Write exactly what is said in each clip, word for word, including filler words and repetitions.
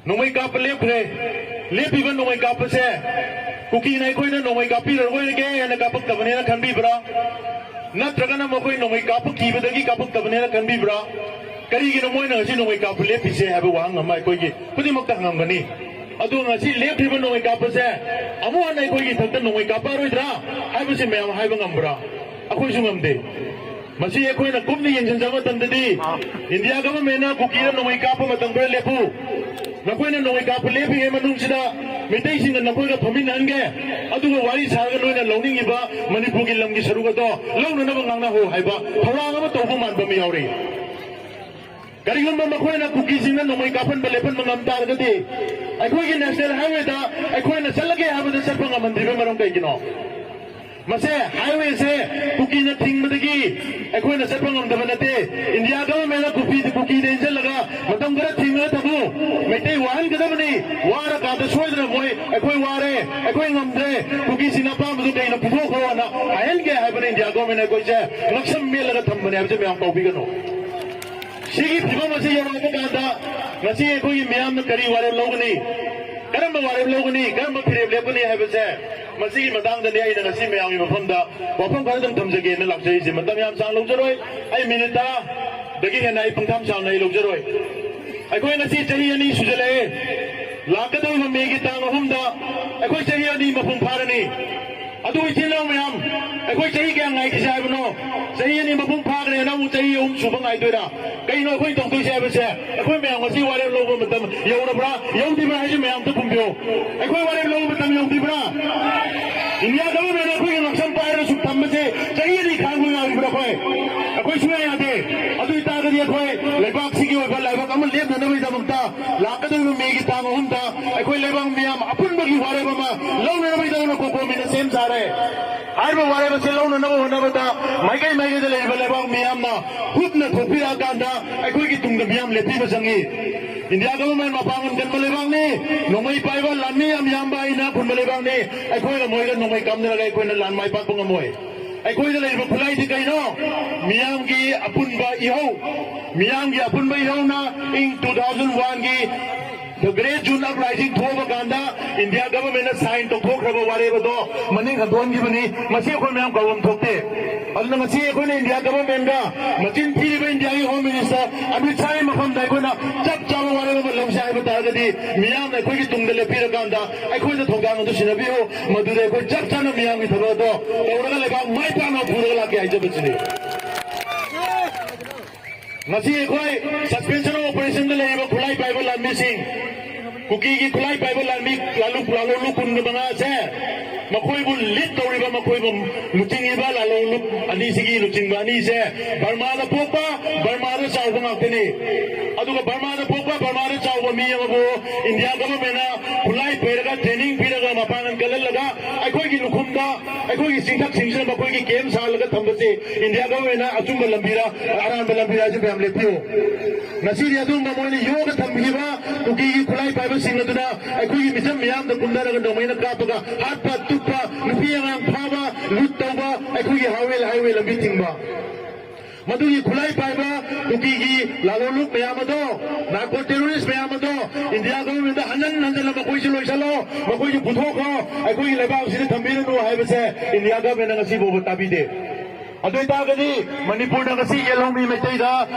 ꯅꯣꯡꯃꯩ ꯀꯥꯞꯄ ꯂꯦꯞꯈ꯭ꯔꯦ꯫ ꯂꯦꯞꯄꯤꯕ ꯅꯣꯡꯃꯩ ꯀꯥꯞꯄꯁꯦ ꯀꯨꯀꯤꯅ ꯑꯩꯈꯣꯏꯅ ꯅꯣꯡꯃꯩ ꯀꯥꯞꯄꯤꯔꯔꯣꯏꯒꯦ ꯍꯥꯏꯅ ꯀꯥꯞꯄꯛꯇꯕꯅꯦꯅ ꯈꯟꯕꯤꯕ꯭ꯔꯥ? ꯅꯠꯇ꯭ꯔꯒꯅ ꯃꯈꯣꯏ ꯅꯣꯡꯃꯩ ꯀꯥꯞꯄ ꯀꯤꯕꯗꯒꯤ ꯀꯥꯞꯄꯛꯇꯕꯅꯦꯅ ꯈꯟꯕꯤꯕ꯭ꯔꯥ? ꯀꯔꯤꯒꯤꯅꯣ ꯃꯣꯏꯅ ꯉꯁꯤ ꯅꯣꯡꯃꯩ ꯀꯥꯞꯄ ꯂꯦꯞꯄꯤꯁꯦ ꯍꯥꯏꯕ ꯋꯥꯍꯪ ꯑꯃ ꯑꯩꯈꯣꯏꯒꯤ ꯈꯨꯗꯤꯡꯃꯛꯇ ꯍꯪꯉꯝꯒꯅꯤ꯫ ꯑꯗꯨ ꯉꯁꯤ ꯂꯦꯞꯈ꯭ꯔꯤꯕ ꯅꯣꯡꯃꯩ ꯀꯥꯞꯄꯁꯦ ꯑꯃꯨꯛ ꯍꯟꯅ ꯑꯩꯈꯣꯏꯒꯤ ꯏꯊꯛꯇ ꯅꯣꯡꯃꯩ ꯀꯥꯞꯄꯛꯑꯔꯣꯏꯗ꯭ꯔꯥ ꯍꯥꯏꯕꯁꯤ ꯃꯌꯥꯝ ꯍꯥꯏꯕ ꯉꯝꯕ꯭ꯔꯥ? ꯑꯩꯈꯣꯏꯁꯨ ꯉꯝꯗꯦ꯫ ꯃꯁꯤ ꯑꯩꯈꯣꯏꯅ ꯀꯨꯞꯅ ꯌꯦꯡꯁꯤꯟꯖꯕ ꯃꯇꯝꯗꯗꯤ, ꯏꯟꯗꯤꯌꯥ ꯒꯚꯔꯟꯃꯦꯟꯠꯅ ꯀꯨꯀꯤꯗ ꯅꯣꯡꯃꯩ ꯀꯥꯞꯄ ꯃꯇꯝ ꯈꯔ ꯂꯦꯞꯄꯨ, ꯅꯈꯣꯏꯅ ꯅꯣꯡꯃꯩ ꯀꯥꯞꯄ ꯂꯦꯞꯄꯤꯉꯩ ꯃꯅꯨꯡꯁꯤꯗ ꯃꯤꯇꯩꯁꯤꯡꯒ ꯅꯈꯣꯏꯒ ꯐꯝꯃꯤꯟꯅꯍꯟꯒꯦ, ꯑꯗꯨꯒ ꯋꯥꯔꯤ ꯁꯥꯔꯒ ꯅꯣꯏꯅ ꯂꯧꯅꯤꯡꯉꯤꯕ ꯃꯅꯤꯄꯨꯔꯒꯤ ꯂꯝꯒꯤ ꯁꯔꯨꯛ ꯑꯗꯣ ꯂꯧꯅꯅꯕ ꯉꯥꯡꯅꯍꯧ ꯍꯥꯏꯕ ꯊꯧꯔꯥꯡ ꯑꯃ ꯇꯧꯕ ꯃꯥꯟꯕ ꯑꯃ ꯌꯥꯎꯔꯤ꯫ ꯀꯔꯤꯒꯨꯝꯕ ꯃꯈꯣꯏꯅ ꯀꯨꯀꯤꯁꯤꯡꯅ ꯅꯣꯡꯃꯩ ꯀꯥꯞꯍꯟꯕ ꯂꯦꯞꯍꯟꯕ ꯉꯝ ꯇꯥꯔꯒꯗꯤ, ꯑꯩꯈꯣꯏꯒꯤ ꯅꯦꯁꯅꯦꯜ ꯍꯥꯏꯋꯦꯗ ꯑꯩꯈꯣꯏꯅ ꯆꯠꯂꯒꯦ ꯍꯥꯏꯕꯗ ꯆꯠꯄ ꯉꯝꯍꯟꯗ꯭ꯔꯤꯕ ꯃꯔꯝ ꯀꯩꯒꯤꯅꯣ? ꯃꯁꯦ, ꯍꯥꯏꯋꯦꯁꯦ ꯀꯨꯀꯤꯅ ꯊꯤꯡꯕꯗꯒꯤ ꯑꯩꯈꯣꯏꯅ ꯆꯠꯄ ꯉꯝꯗꯕ ꯅꯠꯇꯦ꯫ ꯏꯟꯗꯤꯌꯥ ꯒꯚꯔꯟꯃꯦꯟꯠꯅ ꯀꯨꯀꯤ-, ꯀꯨꯀꯤꯗ ꯏꯟꯁꯤꯜꯂꯒ ꯃꯇꯝ ꯈꯔ ꯊꯤꯡꯉꯒ ꯊꯝꯃꯨ, ꯃꯩꯇꯩ ꯋꯥꯍꯟꯒꯗꯕꯅꯤ, ꯋꯥꯔꯀꯥꯟꯗ ꯁꯣꯏꯗꯅ ꯃꯣꯏ "ꯑꯩꯈꯣꯏ ꯋꯥꯔꯦ, ꯑꯩꯈꯣꯏ ꯉꯝꯗ꯭ꯔꯦ, ꯀꯨꯀꯤꯁꯤꯡꯅ ꯑꯄꯥꯝꯕꯗꯨ ꯀꯩꯅꯣ ꯄꯨꯊꯣꯛꯈ꯭ꯔꯣꯅ" ꯍꯥꯏꯍꯟꯒꯦ ꯍꯥꯏꯕꯅ ꯏꯟꯗꯤꯌꯥ ꯒꯚꯔꯟꯃꯦꯟꯠꯅ ꯑꯩꯈꯣꯏꯁꯦ ꯉꯛꯁꯝ ꯃꯦꯠꯂꯒ ꯊꯝꯕꯅꯦ ꯍꯥꯏꯕꯁꯦ ꯃꯌꯥꯝ ꯀꯥꯎꯕꯤꯒꯅꯨ꯫ ꯁꯤꯒꯤ ꯐꯤꯕꯝ ꯑꯁꯤ ꯌꯧꯔꯛꯄ ꯀꯥꯟꯗ ꯉꯁꯤ ꯑꯩꯈꯣꯏꯒꯤ ꯃꯤꯌꯥꯝꯅ ꯀꯔꯤ ꯋꯥꯔꯦꯞ ꯂꯧꯒꯅꯤ, ꯀꯔꯝꯕ ꯋꯥꯔꯦꯞ ꯂꯧꯒꯅꯤ, ꯀꯔꯝꯕ ꯐꯤꯔꯦꯞ ꯂꯦꯞꯀꯅꯤ ꯍꯥꯏꯕꯁꯦ ꯃꯁꯤꯒꯤ ꯃꯇꯥꯡꯗꯅꯤ ꯑꯩꯅ ꯉꯁꯤ ꯃꯌꯥꯝꯒꯤ ꯃꯐꯝꯗ ꯋꯥꯐꯝ ꯈꯔꯗꯪ ꯊꯝꯖꯒꯦꯅ ꯂꯥꯛꯆꯔꯤꯁꯦ꯫ ꯃꯇꯝ ꯌꯥꯝ ꯁꯥꯡ ꯂꯧꯖꯔꯣꯏ, ꯑꯩ ꯃꯤꯅꯤꯠ ꯇꯔꯥꯗꯒꯤ ꯍꯦꯟꯅ ꯑꯩ ꯄꯨꯡꯊꯥꯝ ꯁꯥꯡꯅ ꯑꯩ ꯂꯧꯖꯔꯣꯏ꯫ ꯑꯩꯈꯣꯏ ꯉꯁꯤ ꯆꯍꯤ ꯑꯅꯤ ꯁꯨꯖꯜꯂꯛꯑꯦ꯫ ꯂꯥꯛꯀꯗꯧꯔꯤꯕ ꯃꯦꯒꯤ ꯇꯥꯡ ꯑꯍꯨꯝꯗ ꯑꯩꯈꯣꯏ ꯆꯍꯤ ꯑꯅꯤ ꯃꯄꯨꯡ ꯐꯥꯔꯅꯤ꯫ ꯑꯗꯨ ꯏꯆꯤꯜ ꯏꯅꯥꯎ ꯃꯌꯥꯝ, ꯑꯩꯈꯣꯏ ꯆꯍꯤ ꯀꯌꯥ ꯉꯥꯏꯈꯤꯁꯦ ꯍꯥꯏꯕꯅꯣ? ꯆꯍꯤ ꯑꯅꯤ ꯃꯄꯨꯡ ꯐꯥꯈ꯭ꯔꯦ, ꯅꯪ ꯑꯃꯨꯛ ꯆꯍꯤ ꯑꯍꯨꯝ ꯁꯨꯕ ꯉꯥꯏꯗꯣꯏꯔꯥ? ꯀꯩꯅꯣ ꯑꯩꯈꯣꯏꯅ ꯇꯧꯗꯣꯏꯁꯦ ꯍꯥꯏꯕꯁꯦ? ꯑꯩꯈꯣꯏ ꯃꯌꯥꯝ ꯉꯁꯤ ꯋꯥꯔꯦꯞ ꯂꯧꯕ ꯃꯇꯝ ꯌꯧꯔꯕ꯭ꯔꯥ, ꯌꯧꯗ꯭ꯔꯤꯕ꯭ꯔꯥ ꯍꯥꯏꯁꯦ ꯃꯌꯥꯝ ꯑꯝꯇ ꯈꯨꯝꯕꯤꯌꯨ꯫ ꯑꯩꯈꯣꯏ ꯋꯥꯔꯦꯞ ꯂꯧꯕ ꯃꯇꯝ ꯌꯧꯗ꯭ꯔꯤꯕ꯭ꯔꯥ? ꯏꯟꯗꯤꯌꯥ ꯒꯚꯔꯟꯃꯦꯟꯠꯅ ꯑꯩꯈꯣꯏꯒꯤ ꯉꯛꯁꯝ ꯄꯥꯏꯔꯒ ꯁꯨꯝ ꯊꯝꯕꯁꯦ ꯆꯍꯤ ꯑꯅꯤ ꯈꯥꯡꯕ ꯌꯥꯔꯤꯕ꯭ꯔꯥ ꯑꯩꯈꯣꯏ? ꯑꯩꯈꯣꯏ ꯁꯨꯡꯌꯥ ꯌꯥꯗꯦ꯫ ꯑꯗꯨ ꯑꯣꯏꯇꯥꯔꯒꯗꯤ ꯑꯩꯈꯣꯏ ꯂꯩꯕꯥꯛꯁꯤꯒꯤ ꯑꯣꯏꯕ ꯂꯥꯏꯕꯛ ꯑꯃ ꯂꯦꯞꯅꯅꯕꯒꯤꯗꯃꯛꯇ ꯂꯥꯛꯀꯗꯧꯔꯤꯕ ꯃꯦꯒꯤ ꯇꯥꯡ ꯑꯍꯨꯝꯗ ꯑꯩꯈꯣꯏ ꯂꯩꯕꯥꯛ ꯃꯤꯌꯥꯝ ꯑꯄꯨꯟꯕꯒꯤ ꯋꯥꯔꯦꯞ ꯑꯃ ꯂꯧꯅꯅꯕꯒꯤꯗꯃꯛ ꯀꯣꯀꯣꯃꯤꯅ ꯁꯦꯝ ꯁꯥꯔꯦ꯫ ꯍꯥꯏꯔꯤꯕ ꯋꯥꯔꯦꯞ ꯑꯁꯤ ꯂꯧꯅꯅꯕ ꯍꯣꯠꯅꯕꯗ ꯃꯥꯏꯀꯩ ꯃꯥꯏꯀꯩꯗ ꯂꯩꯔꯤꯕ ꯂꯩꯕꯥꯛ ꯃꯤꯌꯥꯝꯅ ꯍꯨꯞꯅ ꯊꯣꯛꯄꯤꯔꯛꯑꯀꯥꯟꯗ ꯑꯩꯈꯣꯏꯒꯤ ꯇꯨꯡꯗ ꯃꯤꯌꯥꯝ ꯂꯦꯞꯄꯤꯕ ꯆꯪꯏ꯫ ꯏꯟꯗꯤꯌꯥ ꯒꯚꯔꯟꯃꯦꯟꯠ ꯃꯄꯥꯡꯒꯜ ꯀꯟꯕ ꯂꯩꯕꯥꯛꯅꯤ, ꯅꯣꯡꯃꯩ ꯄꯥꯏꯕ ꯂꯥꯟꯃꯤ ꯌꯥꯝ ꯌꯥꯝꯕ, ꯏꯅꯥꯛ ꯈꯨꯟꯕ ꯂꯩꯕꯥꯛꯅꯤ꯫ ꯑꯩꯈꯣꯏꯒ ꯃꯣꯏꯒ ꯅꯣꯡꯃꯩ ꯀꯥꯞꯅꯔꯒ ꯑꯩꯈꯣꯏꯅ ꯂꯥꯟ ꯃꯥꯏ ꯄꯥꯛꯄ ꯉꯝꯃꯣꯏ꯫ ꯑꯩꯈꯣꯏꯗ ꯂꯩꯔꯤꯕ ꯈꯨꯠꯂꯥꯏꯗꯤ ꯀꯩꯅꯣ? ꯃꯤꯌꯥꯝꯒꯤ ꯑꯄꯨꯟꯕ ꯏꯍꯧ꯫ ꯃꯤꯌꯥꯝꯒꯤ ꯑꯄꯨꯟꯕ ꯏꯍꯧꯅ ꯏꯪ two thousand one ꯒꯤ The Great June Uprising ꯊꯣꯛꯑꯕ ꯀꯥꯟꯗ ꯏꯟꯗꯤꯌꯥ ꯒꯚꯔꯟꯃꯦꯟꯅ ꯁꯥꯏꯟ ꯇꯧꯊꯣꯛꯈ꯭ꯔꯕ ꯋꯥꯔꯦꯞ ꯑꯗꯣ ꯃꯅꯤꯡ ꯍꯟꯗꯣꯛꯍꯟꯈꯤꯕꯅꯤ꯫ ꯃꯁꯤ ꯑꯩꯈꯣꯏ ꯃꯌꯥꯝ ꯀꯥꯎꯐꯝ ꯊꯣꯛꯇꯦ꯫ ꯑꯗꯨꯅ ꯉꯁꯤ ꯑꯩꯈꯣꯏꯅ ꯏꯟꯗꯤꯌꯥ ꯒꯚꯔꯟꯃꯦꯟꯒ ꯃꯆꯤꯟ ꯊꯤꯔꯤꯕ ꯏꯟꯗꯤꯌꯥꯒꯤ ꯍꯣꯝ ꯃꯤꯅꯤꯁꯇꯔ ꯑꯃꯤꯠ ꯁꯥꯍꯒꯤ ꯃꯐꯝꯗ ꯑꯩꯈꯣꯏꯅ ꯆꯞ ꯆꯥꯕ ꯋꯥꯔꯦꯞ ꯑꯃ ꯂꯧꯁꯦ ꯍꯥꯏꯕ ꯇꯥꯔꯒꯗꯤ ꯃꯤꯌꯥꯝꯅ ꯑꯩꯈꯣꯏꯒꯤ ꯇꯨꯡꯗ ꯂꯦꯞꯄꯤꯔꯀꯥꯟꯗ ꯑꯩꯈꯣꯏꯗ ꯊꯧꯗꯥꯡ ꯑꯗꯨ ꯁꯤꯟꯅꯕꯤꯌꯨ꯫ ꯃꯗꯨꯗ ꯑꯩꯈꯣꯏ ꯆꯞ ꯆꯥꯅ ꯃꯤꯌꯥꯝꯒꯤ ꯊꯕꯛ ꯑꯗꯣ ꯇꯧꯔꯒ ꯂꯩꯕꯥꯛ ꯃꯥꯏ ꯄꯥꯛꯅ ꯄꯨꯔꯒ ꯂꯥꯛꯀꯦ ꯍꯥꯏꯖꯕꯁꯤꯅꯤ꯫ ꯉꯁꯤ ꯑꯩꯈꯣꯏ suspension of operation ꯗ ꯂꯩꯔꯤꯕ ꯈꯨꯠꯂꯥꯏ ꯄꯥꯏꯕ ꯂꯥꯟꯃꯤꯁꯤꯡ, ꯀꯨꯀꯤꯒꯤ ꯈꯨꯠꯂꯥꯏ ꯄꯥꯏꯕ ꯂꯥꯟꯃꯤ, ꯂꯥꯂꯨ-, ꯂꯥꯂꯣꯡꯂꯨꯞ ꯀꯨꯟꯒ ꯃꯉꯥꯁꯦ, ꯃꯈꯣꯏꯕꯨ ꯂꯤꯗ ꯇꯧꯔꯤꯕ, ꯃꯈꯣꯏꯕꯨ ꯂꯨꯆꯤꯡꯉꯤꯕ ꯂꯥꯂꯣꯡꯂꯨꯞ ꯑꯅꯤꯁꯤꯒꯤ ꯂꯨꯆꯤꯡꯕ ꯑꯅꯤꯁꯦ ꯕꯔꯃꯥꯗ ꯄꯣꯛꯄ, ꯕꯔꯃꯥꯗ ꯆꯥꯎꯕ ꯉꯥꯛꯇꯅꯤ꯫ ꯑꯗꯨꯒ ꯕꯔꯃꯥꯗ ꯄꯣꯛꯄ, ꯕꯔꯃꯥꯗ ꯆꯥꯎꯕ ꯃꯤ ꯑꯃꯕꯨ ꯏꯟꯗꯤꯌꯥ ꯒꯚꯔꯟꯃꯦꯟꯅ ꯈꯨꯠꯂꯥꯏ ꯄꯩꯔꯒ, ꯇ꯭ꯔꯦꯅꯤꯡ ꯄꯤꯔꯒ, ꯃꯄꯥꯡꯒꯜ ꯀꯜꯍꯜꯂꯒ ꯑꯩꯈꯣꯏꯒꯤ ꯂꯨꯈꯨꯝꯗ, ꯑꯩꯈꯣꯏꯒꯤ ꯆꯤꯡꯊꯛꯁꯤꯡꯁꯤꯗ ꯃꯈꯣꯏꯒꯤ ꯀꯦꯝ ꯁꯥꯍꯜꯂꯒ ꯊꯝꯕꯁꯤ ꯏꯟꯗꯤꯌꯥ ꯒꯚꯔꯟꯃꯦꯟꯅ ꯑꯆꯨꯝꯕ ꯂꯝꯕꯤꯔ ꯑꯔꯥꯟꯕ ꯂꯝꯕꯤꯔ ꯍꯥꯏꯁꯤ ꯃꯌꯥꯝ ꯂꯦꯞꯄꯤꯌꯨ꯫ ꯉꯁꯤꯗꯤ ꯑꯗꯨꯒꯨꯝꯕ ꯃꯣꯏꯅ ꯌꯣꯛꯑꯒ ꯊꯝꯈꯤꯕ ꯀꯨꯀꯤꯒꯤ ꯈꯨꯠꯂꯥꯏ ꯄꯥꯏꯕꯁꯤꯡ ꯑꯗꯨꯅ ꯑꯩꯈꯣꯏꯒꯤ ꯃꯤꯆꯝ ꯃꯤꯌꯥꯝꯗ ꯀꯨꯝꯊꯔꯒ ꯅꯣꯡꯃꯩꯅ ꯀꯥꯞꯄꯒ ꯍꯥꯠꯄ, ꯇꯨꯞꯄ, ꯅꯨꯄꯤ ꯑꯉꯥꯡ ꯐꯥꯕ, ꯂꯨꯠ ꯇꯧꯕ, ꯑꯩꯈꯣꯏꯒꯤ highway, highway ꯂꯝꯕꯤ ꯊꯤꯡꯕ꯫ ꯃꯗꯨꯒꯤ ꯈꯨꯠꯂꯥꯏ ꯄꯥꯏꯕ ꯀꯨꯀꯤꯒꯤ ꯂꯥꯂꯣꯡꯂꯨꯞ ꯃꯌꯥꯝ ꯑꯗꯣ, narco terrorist ꯃꯌꯥꯝ ꯑꯗꯣ ꯏꯟꯗꯤꯌꯥ ꯒꯚꯔꯟꯃꯦꯟꯗ ꯍꯟꯖꯟ ꯍꯟꯖꯟꯅ ꯃꯈꯣꯏꯁꯨ ꯂꯣꯏꯁꯤꯜꯂꯣ, ꯃꯈꯣꯏꯁꯨ ꯄꯨꯊꯣꯛꯈ꯭ꯔꯣ, ꯑꯩꯈꯣꯏꯒꯤ ꯂꯩꯕꯥꯛꯁꯤꯗ ꯊꯝꯕꯤꯔꯅꯨ ꯍꯥꯏꯕꯁꯦ ꯏꯟꯗꯤꯌꯥ ꯒꯚꯔꯟꯃꯦꯟꯅ ꯉꯁꯤ ꯐꯥꯎꯕ ꯇꯥꯕꯤꯗꯦ꯫ ꯑꯗꯨ ꯑꯣꯏꯇꯥꯔꯒꯗꯤ ꯃꯅꯤꯄꯨꯔꯗ ꯉꯁꯤ ꯌꯦꯜꯍꯧꯃꯤ ꯃꯩꯇꯩꯗ,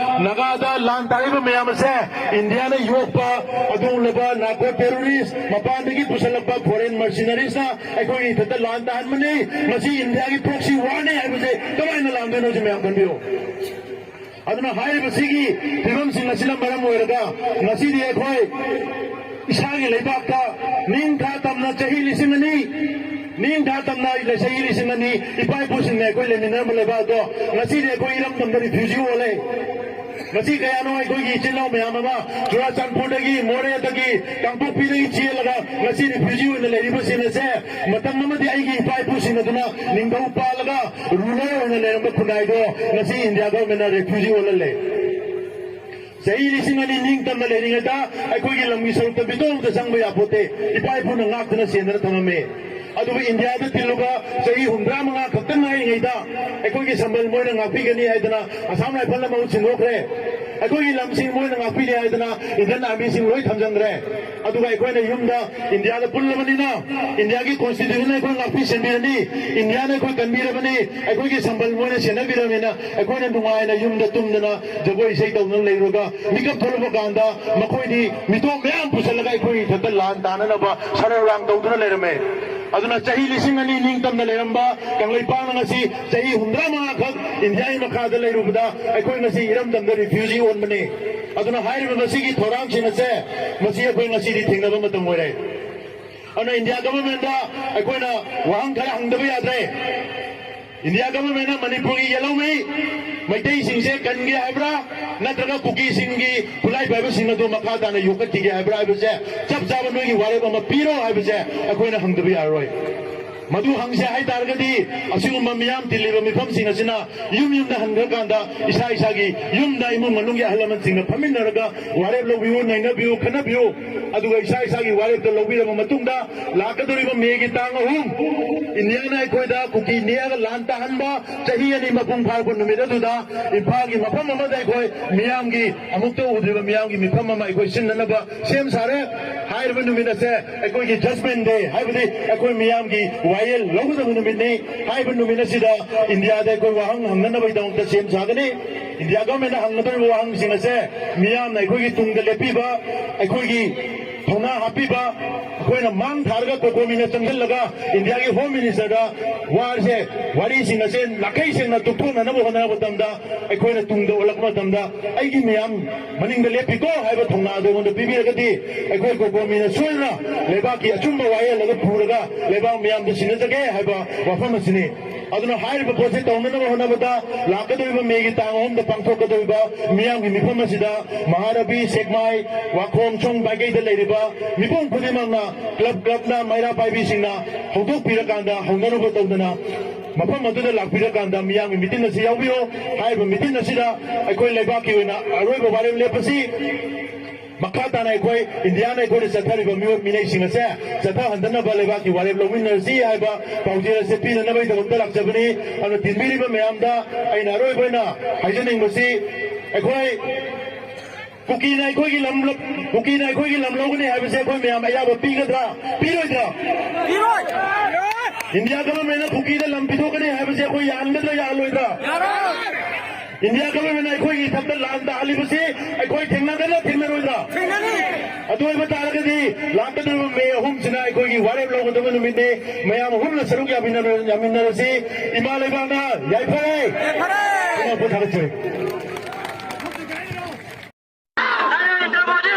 ꯅꯥꯒꯥꯗ ꯂꯥꯟ ꯇꯥꯔꯤꯕ ꯃꯌꯥꯝ ꯑꯁꯦ ꯏꯟꯗꯤꯌꯥꯅ ꯌꯣꯛꯄ ꯑꯗꯨꯒꯨꯝꯂꯕ narco terrorist, ꯃꯄꯥꯟꯗꯒꯤ ꯄꯨꯁꯜꯂꯛꯄ foreign mercenaries ꯅ ꯑꯩꯈꯣꯏꯒꯤ ꯏꯊꯠꯇ ꯂꯥꯟ ꯇꯥꯍꯟꯕꯅꯤ꯫ ꯃꯁꯤ ꯏꯟꯗꯤꯌꯥꯒꯤ proxy war ꯅꯤ ꯍꯥꯏꯕꯁꯦ ꯀꯃꯥꯏꯅ ꯂꯥꯟꯗꯣꯏꯅꯣ ꯁꯤ ꯃꯌꯥꯝ ꯈꯟꯕꯤꯌꯨ꯫ ꯑꯗꯨꯅ ꯍꯥꯏꯔꯤꯕꯁꯤꯒꯤ ꯐꯤꯕꯝꯁꯤꯡ ꯑꯁꯤꯅ ꯃꯔꯝ ꯑꯣꯏꯔꯒ ꯉꯁꯤꯗꯤ ꯑꯩꯈꯣꯏ ꯏꯁꯥꯒꯤ ꯂꯩꯕꯥꯛꯇ ꯅꯤꯡꯊꯥ ꯇꯝꯅ ꯆꯍꯤ ꯂꯤꯁꯤꯡ ꯑꯅꯤ, ꯅꯤꯡꯊꯥ ꯇꯝꯅ ꯆꯍꯤ ꯂꯤꯁꯤꯡ ꯑꯅꯤ ꯏꯄꯥ ꯏꯄꯨꯁꯤꯡꯅ ꯑꯩꯈꯣꯏ ꯂꯩꯃꯤꯟꯅꯔꯝꯕ ꯂꯩꯕꯥꯛ ꯑꯗꯣ ꯉꯁꯤꯗꯤ ꯑꯩꯈꯣꯏ ꯏꯔꯝꯗꯝꯗ refugee ꯑꯣꯜꯂꯦ꯫ ꯉꯁꯤ ꯀꯌꯥꯅꯣ ꯑꯩꯈꯣꯏꯒꯤ ꯏꯆꯤꯜ ꯏꯅꯥꯎ ꯃꯌꯥꯝ ꯑꯃ ꯆꯨꯔꯥꯆꯥꯟꯄꯨꯔꯗꯒꯤ, ꯃꯣꯔꯦꯗꯒꯤ, ꯀꯥꯡꯄꯣꯛꯄꯤꯗꯒꯤ ꯆꯦꯜꯂꯒ ꯉꯁꯤ refugee ꯑꯣꯏꯅ ꯂꯩꯔꯤꯕꯁꯤꯡ ꯑꯁꯦ ꯃꯇꯝ ꯑꯃꯗꯤ ꯑꯩꯒꯤ ꯏꯄꯥ ꯏꯄꯨꯁꯤꯡ ꯑꯗꯨꯅ ꯅꯤꯡꯊꯧ ꯄꯥꯜꯂꯒ ruler ꯑꯣꯏꯅ ꯂꯩꯔꯝꯕ ꯈꯨꯟꯅꯥꯏꯗꯣ ꯉꯁꯤ ꯏꯟꯗꯤꯌꯥ ꯒꯚꯔꯟꯃꯦꯟꯅ refugee ꯑꯣꯜꯍꯜꯂꯦ꯫ ꯆꯍꯤ ꯂꯤꯁꯤꯡ ꯑꯅꯤ ꯅꯤꯡꯇꯝꯅ ꯂꯩꯔꯤꯉꯩꯗ ꯑꯩꯈꯣꯏꯒꯤ ꯂꯝꯒꯤ ꯁꯔꯨꯛꯇ ꯃꯤꯇꯣꯝ ꯑꯃꯇ ꯆꯪꯕ ꯌꯥꯄꯣꯠꯇꯦ꯫ ꯏꯄꯥ ꯏꯄꯨꯅ ꯉꯥꯛꯇꯨꯅ ꯆꯦꯟꯗꯅ ꯊꯝꯃꯝꯃꯦ꯫ ꯑꯗꯨꯕꯨ ꯏꯟꯗꯤꯌꯥꯗ ꯇꯤꯜꯂꯨꯕ ꯆꯍꯤ ꯍꯨꯝꯗ꯭ꯔꯥ ꯃꯉꯥ ꯈꯛꯇ ꯉꯥꯏꯔꯤꯉꯩꯗ ꯑꯩꯈꯣꯏꯒꯤ ꯁꯝꯕꯜ ꯃꯣꯏꯅ ꯉꯥꯛꯄꯤꯒꯅꯤ ꯍꯥꯏꯗꯅ ꯑꯁꯥꯝ ꯔꯥꯏꯐꯜꯅ ꯃꯍꯨꯠ ꯁꯤꯟꯗꯣꯛꯈ꯭ꯔꯦ꯫ ꯑꯩꯈꯣꯏꯒꯤ ꯂꯝꯁꯤꯡ ꯃꯣꯏꯅ ꯉꯥꯛꯄꯤꯔꯦ ꯍꯥꯏꯗꯅ Indian Armyꯁꯤꯡ ꯂꯣꯏ ꯊꯝꯖꯤꯟꯈ꯭ꯔꯦ꯫ ꯑꯗꯨꯒ ꯑꯩꯈꯣꯏꯅ ꯌꯨꯝꯗ Indiaꯗ ꯄꯨꯜꯂꯕꯅꯤꯅ, Indiaꯒꯤ Constitution ꯑꯩꯈꯣꯏ ꯉꯥꯛꯄꯤ ꯁꯦꯟꯕꯤꯔꯅꯤ, Indiaꯅ ꯑꯩꯈꯣꯏ ꯀꯟꯕꯤꯔꯕꯅꯤ, ꯑꯩꯈꯣꯏꯒꯤ ꯁꯝꯕꯜ ꯃꯣꯏꯅ ꯁꯦꯟꯅꯕꯤꯔꯕꯅꯤꯅ ꯑꯩꯈꯣꯏꯅ ꯅꯨꯡꯉꯥꯏꯅ ꯌꯨꯝꯗ ꯇꯨꯝꯗꯅ ꯖꯒꯣꯏ ꯏꯁꯩ ꯇꯧꯗꯨꯅ ꯂꯩꯔꯨꯔꯒ ꯃꯤꯀꯞ ꯊꯣꯛꯂꯛꯄ ꯀꯥꯟꯗ ꯃꯈꯣꯏꯗꯤ ꯃꯤꯇꯣꯞ ꯃꯌꯥꯝ ꯄꯨꯁꯜꯂꯒ ꯑꯩꯈꯣꯏꯒꯤ ꯏꯊꯛꯇ ꯂꯥꯟ ꯇꯥꯅꯅꯕ ꯁꯔꯧꯔꯥꯡ ꯇꯧꯗꯨꯅ ꯂꯩꯔꯝꯃꯦ꯫ ꯑꯗꯨꯅ ꯆꯍꯤ ꯂꯤꯁꯤꯡ ꯑꯅꯤ ꯅꯤꯡꯇꯝꯅ ꯂꯩꯔꯝꯕ ꯀꯪꯂꯩꯄꯥꯛꯅ ꯉꯁꯤ ꯆꯍꯤ ꯍꯨꯝꯗ꯭ꯔꯥ ꯃꯉꯥ ꯈꯛ Indiaꯒꯤ ꯃꯈꯥꯗ ꯂꯩꯔꯨꯕꯗ ꯑꯩꯈꯣꯏ ꯉꯁꯤ ꯏꯔꯝꯗꯝꯗ refugee ꯑꯣꯟꯕꯅꯤ꯫ ꯑꯗꯨꯅ ꯍꯥꯏꯔꯤꯕ ꯃꯁꯤꯒꯤ ꯊꯧꯔꯥꯡꯁꯤꯡ ꯑꯁꯦ ꯃꯁꯤ ꯑꯩꯈꯣꯏ ꯉꯁꯤꯗꯤ ꯊꯦꯡꯅꯕ ꯃꯇꯝ ꯑꯣꯏꯔꯦ꯫ ꯑꯗꯨꯅ India governmentꯇ ꯑꯩꯈꯣꯏꯅ ꯋꯥꯍꯪ ꯈꯔ ꯍꯪꯗꯕ ꯌꯥꯗ꯭ꯔꯦ꯫ India governmentꯅ ꯃꯅꯤꯄꯨꯔꯒꯤ ꯌꯦꯜꯍꯧꯃꯤ ꯃꯩꯇꯩꯁꯤꯡꯁꯦ ꯀꯟꯒꯦ ꯍꯥꯏꯕ꯭ꯔꯥ, ꯅꯠꯇ꯭ꯔꯒ ꯀꯨꯀꯤꯁꯤꯡꯒꯤ ꯈꯨꯠꯂꯥꯏ ꯄꯥꯏꯕꯁꯤꯡ ꯑꯗꯨ ꯃꯈꯥ ꯇꯥꯅ ꯌꯣꯛꯈꯠꯈꯤꯒꯦ ꯍꯥꯏꯕ꯭ꯔꯥ ꯍꯥꯏꯕꯁꯦ ꯆꯞ ꯆꯥꯕ ꯅꯣꯏꯒꯤ ꯋꯥꯔꯦꯞ ꯑꯃ ꯄꯤꯔꯣ ꯍꯥꯏꯕꯁꯦ ꯑꯩꯈꯣꯏꯅ ꯍꯪꯗꯕ ꯌꯥꯔꯔꯣꯏ꯫ ꯃꯗꯨ ꯍꯪꯁꯦ ꯍꯥꯏꯇꯥꯔꯒꯗꯤ ꯑꯁꯤꯒꯨꯝꯕ ꯃꯤꯌꯥꯝ ꯇꯤꯜꯂꯤꯕ ꯃꯤꯐꯝꯁꯤꯡ ꯑꯁꯤꯅ ꯌꯨꯝ ꯌꯨꯝꯗ ꯍꯟꯈ꯭ꯔꯀꯥꯟꯗ ꯏꯁꯥ ꯏꯁꯥꯒꯤ ꯌꯨꯝꯗ ꯏꯃꯨꯡ ꯃꯅꯨꯡꯒꯤ ꯑꯍꯜ ꯂꯃꯟꯁꯤꯡꯒ ꯐꯝꯃꯤꯟꯅꯔꯒ ꯋꯥꯔꯦꯞ ꯂꯧꯕꯤꯌꯨ, ꯅꯩꯅꯕꯤꯌꯨ, ꯈꯟꯅꯕꯤꯌꯨ꯫ ꯑꯗꯨꯒ ꯏꯁꯥ ꯏꯁꯥꯒꯤ ꯋꯥꯔꯦꯞꯇ ꯂꯧꯕꯤꯔꯕ ꯃꯇꯨꯡꯗ ꯂꯥꯛꯀꯗꯧꯔꯤꯕ Mayꯒꯤ ꯇꯥꯡ ꯑꯍꯨꯝ Indiaꯅ ꯑꯩꯈꯣꯏꯗ ꯀꯨꯀꯤ ꯅꯦꯛꯑꯒ ꯂꯥꯟ ꯇꯥꯍꯟꯕ ꯆꯍꯤ ꯑꯅꯤ ꯃꯄꯨꯡ ꯐꯥꯔꯛꯄ ꯅꯨꯃꯤꯠ ꯑꯗꯨꯗ ꯏꯝꯐꯥꯜꯒꯤ ꯃꯐꯝ ꯑꯃꯗ ꯑꯩꯈꯣꯏ ꯃꯤꯌꯥꯝꯒꯤ, ꯑꯃꯨꯛꯇ ꯎꯗ꯭ꯔꯤꯕ ꯃꯤꯌꯥꯝꯒꯤ ꯃꯤꯐꯝ ꯑꯃ ꯑꯩꯈꯣꯏ ꯁꯤꯟꯅꯅꯕ ꯁꯦꯝ ꯁꯥꯔꯦ꯫ ꯍꯥꯏꯔꯤꯕ ꯅꯨꯃꯤꯠ ꯑꯁꯦ ꯑꯩꯈꯣꯏꯒꯤ judgement day, ꯍꯥꯏꯕꯗꯤ ꯑꯩꯈꯣꯏ ꯃꯤꯌꯥꯝꯒꯤ ꯋꯥꯌꯦꯜ ꯂꯧꯒꯗꯕ ꯅꯨꯃꯤꯠꯅꯤ꯫ ꯍꯥꯏꯔꯤꯕ ꯅꯨꯃꯤꯠ ꯑꯁꯤꯗ Indiaꯗ ꯑꯩꯈꯣꯏ ꯋꯥꯍꯪ ꯍꯪꯅꯅꯕꯒꯤꯗꯃꯛꯇ ꯁꯦꯝ ꯁꯥꯒꯅꯤ꯫ India governmentꯅ ꯍꯪꯒꯗꯧꯔꯤꯕ ꯋꯥꯍꯪꯁꯤꯡ ꯑꯁꯦ ꯃꯤꯌꯥꯝꯅ ꯑꯩꯈꯣꯏꯒꯤ ꯇꯨꯡꯗ ꯂꯦꯞꯄꯤꯕ, ꯑꯩꯈꯣꯏꯒꯤ ꯊꯧꯅꯥ ꯍꯥꯞꯄꯤꯕ, ꯑꯩꯈꯣꯏꯅ ꯃꯥꯡ ꯊꯥꯔꯒ COCOMIꯅ ꯆꯪꯁꯤꯜꯂꯒ Indiaꯒꯤ Home Ministerꯗ ꯋꯥꯔꯁꯦ, ꯋꯥꯔꯤꯁꯤꯡ ꯑꯁꯦ ꯅꯥꯈꯩ ꯁꯦꯡꯅ ꯇꯨꯞꯊꯣꯛꯅꯅꯕ ꯍꯣꯠꯅꯕ ꯃꯇꯝꯗ, ꯑꯩꯈꯣꯏꯅ ꯇꯨꯡꯗ ꯑꯣꯜꯂꯛꯄ ꯃꯇꯝꯗ ꯑꯩꯒꯤ ꯃꯤꯌꯥꯝ ꯃꯅꯤꯡꯗ ꯂꯦꯞꯄꯤꯀꯣ ꯍꯥꯏꯕ ꯊꯧꯅꯥꯗꯣ ꯑꯩꯉꯣꯟꯗ ꯄꯤꯕꯤꯔꯒꯗꯤ ꯑꯩꯈꯣꯏ COCOMIꯅ ꯁꯣꯏꯗꯅ ꯂꯩꯕꯥꯛꯀꯤ ꯑꯆꯨꯝꯕ ꯋꯥꯌꯦꯜ ꯑꯗꯨ ꯄꯨꯔꯒ ꯂꯩꯕꯥꯛ ꯃꯤꯌꯥꯝꯗ ꯁꯤꯟꯅꯖꯒꯦ ꯍꯥꯏꯕ ꯋꯥꯐꯝ ꯑꯁꯤꯅꯤ꯫ ꯑꯗꯨꯅ ꯍꯥꯏꯔꯤꯕ ꯄꯣꯠꯁꯤ ꯇꯧꯅꯅꯕ ꯍꯣꯠꯅꯕꯗ ꯂꯥꯛꯀꯗꯧꯔꯤꯕ Mayꯒꯤ ꯇꯥꯡ ꯑꯍꯨꯝꯗ ꯄꯥꯡꯊꯣꯛꯀꯗꯧꯔꯤꯕ ꯃꯤꯌꯥꯝꯒꯤ ꯃꯤꯐꯝ ꯑꯁꯤꯗ ꯃꯍꯥꯔꯕꯤ, ꯁꯦꯛꯃꯥꯏ, ꯋꯥꯈꯣꯡ, ꯁꯣꯝ ꯄꯥꯏꯀꯩꯗ ꯂꯩꯔꯤꯕ ꯃꯤꯄꯨꯝ ꯈꯨꯗꯤꯡꯃꯛꯅ club clubꯅ ꯃꯩꯔꯥ ꯄꯥꯏꯕꯤꯁꯤꯡꯅ ꯍꯧꯗꯣꯛꯄꯤꯔꯀꯥꯟꯗ ꯍꯧꯅꯔꯨꯕ ꯇꯧꯗꯅ ꯃꯐꯝ ꯑꯗꯨꯗ ꯂꯥꯛꯄꯤꯔꯀꯥꯟꯗ ꯃꯤꯌꯥꯝꯒꯤ meeting ꯑꯁꯤ ꯌꯥꯎꯕꯤꯌꯨ꯫ ꯍꯥꯏꯔꯤꯕ meeting ꯑꯁꯤꯗ ꯑꯩꯈꯣꯏ ꯂꯩꯕꯥꯛꯀꯤ ꯑꯣꯏꯅ ꯑꯔꯣꯏꯕ ꯋꯥꯔꯦꯞ ꯂꯦꯞꯄꯁꯤ꯫ ꯃꯈꯥ ꯇꯥꯅ ꯑꯩꯈꯣꯏ Indiaꯅ ꯑꯩꯈꯣꯏꯗ ꯆꯠꯊꯔꯤꯕ ꯃꯤꯑꯣꯠ ꯃꯤꯅꯩꯁꯤꯡ ꯑꯁꯦ ꯆꯠꯊꯍꯟꯗꯅꯕ ꯂꯩꯕꯥꯛꯀꯤ ꯋꯥꯔꯦꯞ ꯂꯧꯃꯤꯟꯅꯔꯁꯤ ꯍꯥꯏꯕ ꯄꯥꯎꯖꯦꯜ ꯑꯁꯦ ꯄꯤꯅꯅꯕꯒꯤꯗꯃꯛꯇ ꯂꯥꯛꯆꯕꯅꯤ꯫ ꯑꯗꯨꯅ ꯇꯤꯟꯕꯤꯔꯤꯕ ꯃꯌꯥꯝꯗ ꯑꯩꯅ ꯑꯔꯣꯏꯕ ꯑꯣꯏꯅ ꯍꯥꯏꯖꯅꯤꯡꯕꯁꯤ, ꯑꯩꯈꯣꯏ ꯀꯨꯀꯤꯅ ꯑꯩꯈꯣꯏꯒꯤ ꯂꯝ ꯀꯨꯀꯤꯅ ꯑꯩꯈꯣꯏꯒꯤ ꯂꯝ ꯂꯧꯒꯅꯤ ꯍꯥꯏꯕꯁꯦ ꯑꯩꯈꯣꯏ ꯃꯌꯥꯝ ꯑꯌꯥꯕ ꯄꯤꯒꯗ꯭ꯔꯥ? ꯄꯤꯔꯣꯏꯗ꯭ꯔꯥ? ꯏꯟꯗꯤꯌꯥ ꯒꯚꯔꯟꯃꯦꯟꯠꯅ ꯀꯨꯀꯤꯗ ꯂꯝ ꯄꯤꯊꯣꯛꯀꯅꯤ ꯍꯥꯏꯕꯁꯦ ꯑꯩꯈꯣꯏ ꯌꯥꯍꯟꯒꯗ꯭ꯔꯥ, ꯌꯥꯍꯜꯂꯣꯏꯗ꯭ꯔꯥ? ꯏꯟꯗꯤꯌꯥ ꯒꯚꯔꯟꯃꯦꯟꯠꯅ ꯑꯩꯈꯣꯏꯒꯤ ꯏꯊꯛꯇ ꯂꯥꯟ ꯇꯥꯍꯜꯂꯤꯕꯁꯤ ꯑꯩꯈꯣꯏ ꯊꯦꯡꯅꯒꯗ꯭ꯔꯥ, ꯊꯦꯡꯅꯔꯣꯏꯗ꯭ꯔꯥ? ꯑꯗꯨ ꯑꯣꯏꯕ ꯇꯥꯔꯒꯗꯤ ꯂꯥꯛꯀꯗꯧꯔꯤꯕ ꯃꯦ ꯑꯍꯨꯝꯁꯤꯅ ꯑꯩꯈꯣꯏꯒꯤ ꯋꯥꯔꯦꯞ ꯂꯧꯒꯗꯕ ꯅꯨꯃꯤꯠꯅꯤ꯫ ꯃꯌꯥꯝ ꯍꯨꯝꯅ ꯁꯔꯨꯛ ꯌꯥꯃꯤꯟꯅꯔ-, ꯌꯥꯃꯤꯟꯅꯔꯁꯤ꯫ ꯏꯃꯥ ꯂꯩꯕꯥꯛꯅ ꯌꯥꯏꯐꯔꯦ꯫ ꯄꯨꯝꯅꯃꯛꯄꯨ ꯊꯥꯒꯠꯆꯔꯤ꯫ नरेंद्र मोदी,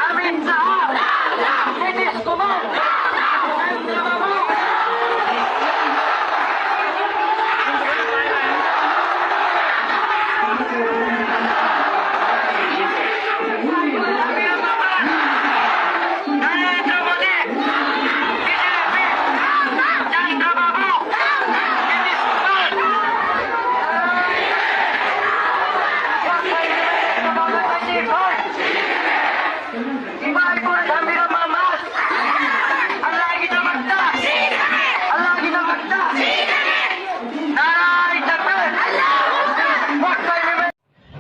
अमित शाह, नीतीश कुमार, चंद्रबाबू। नरेंद्र मोदी, बीजेपी, चंद्रबाबू, नीतीश कुमार।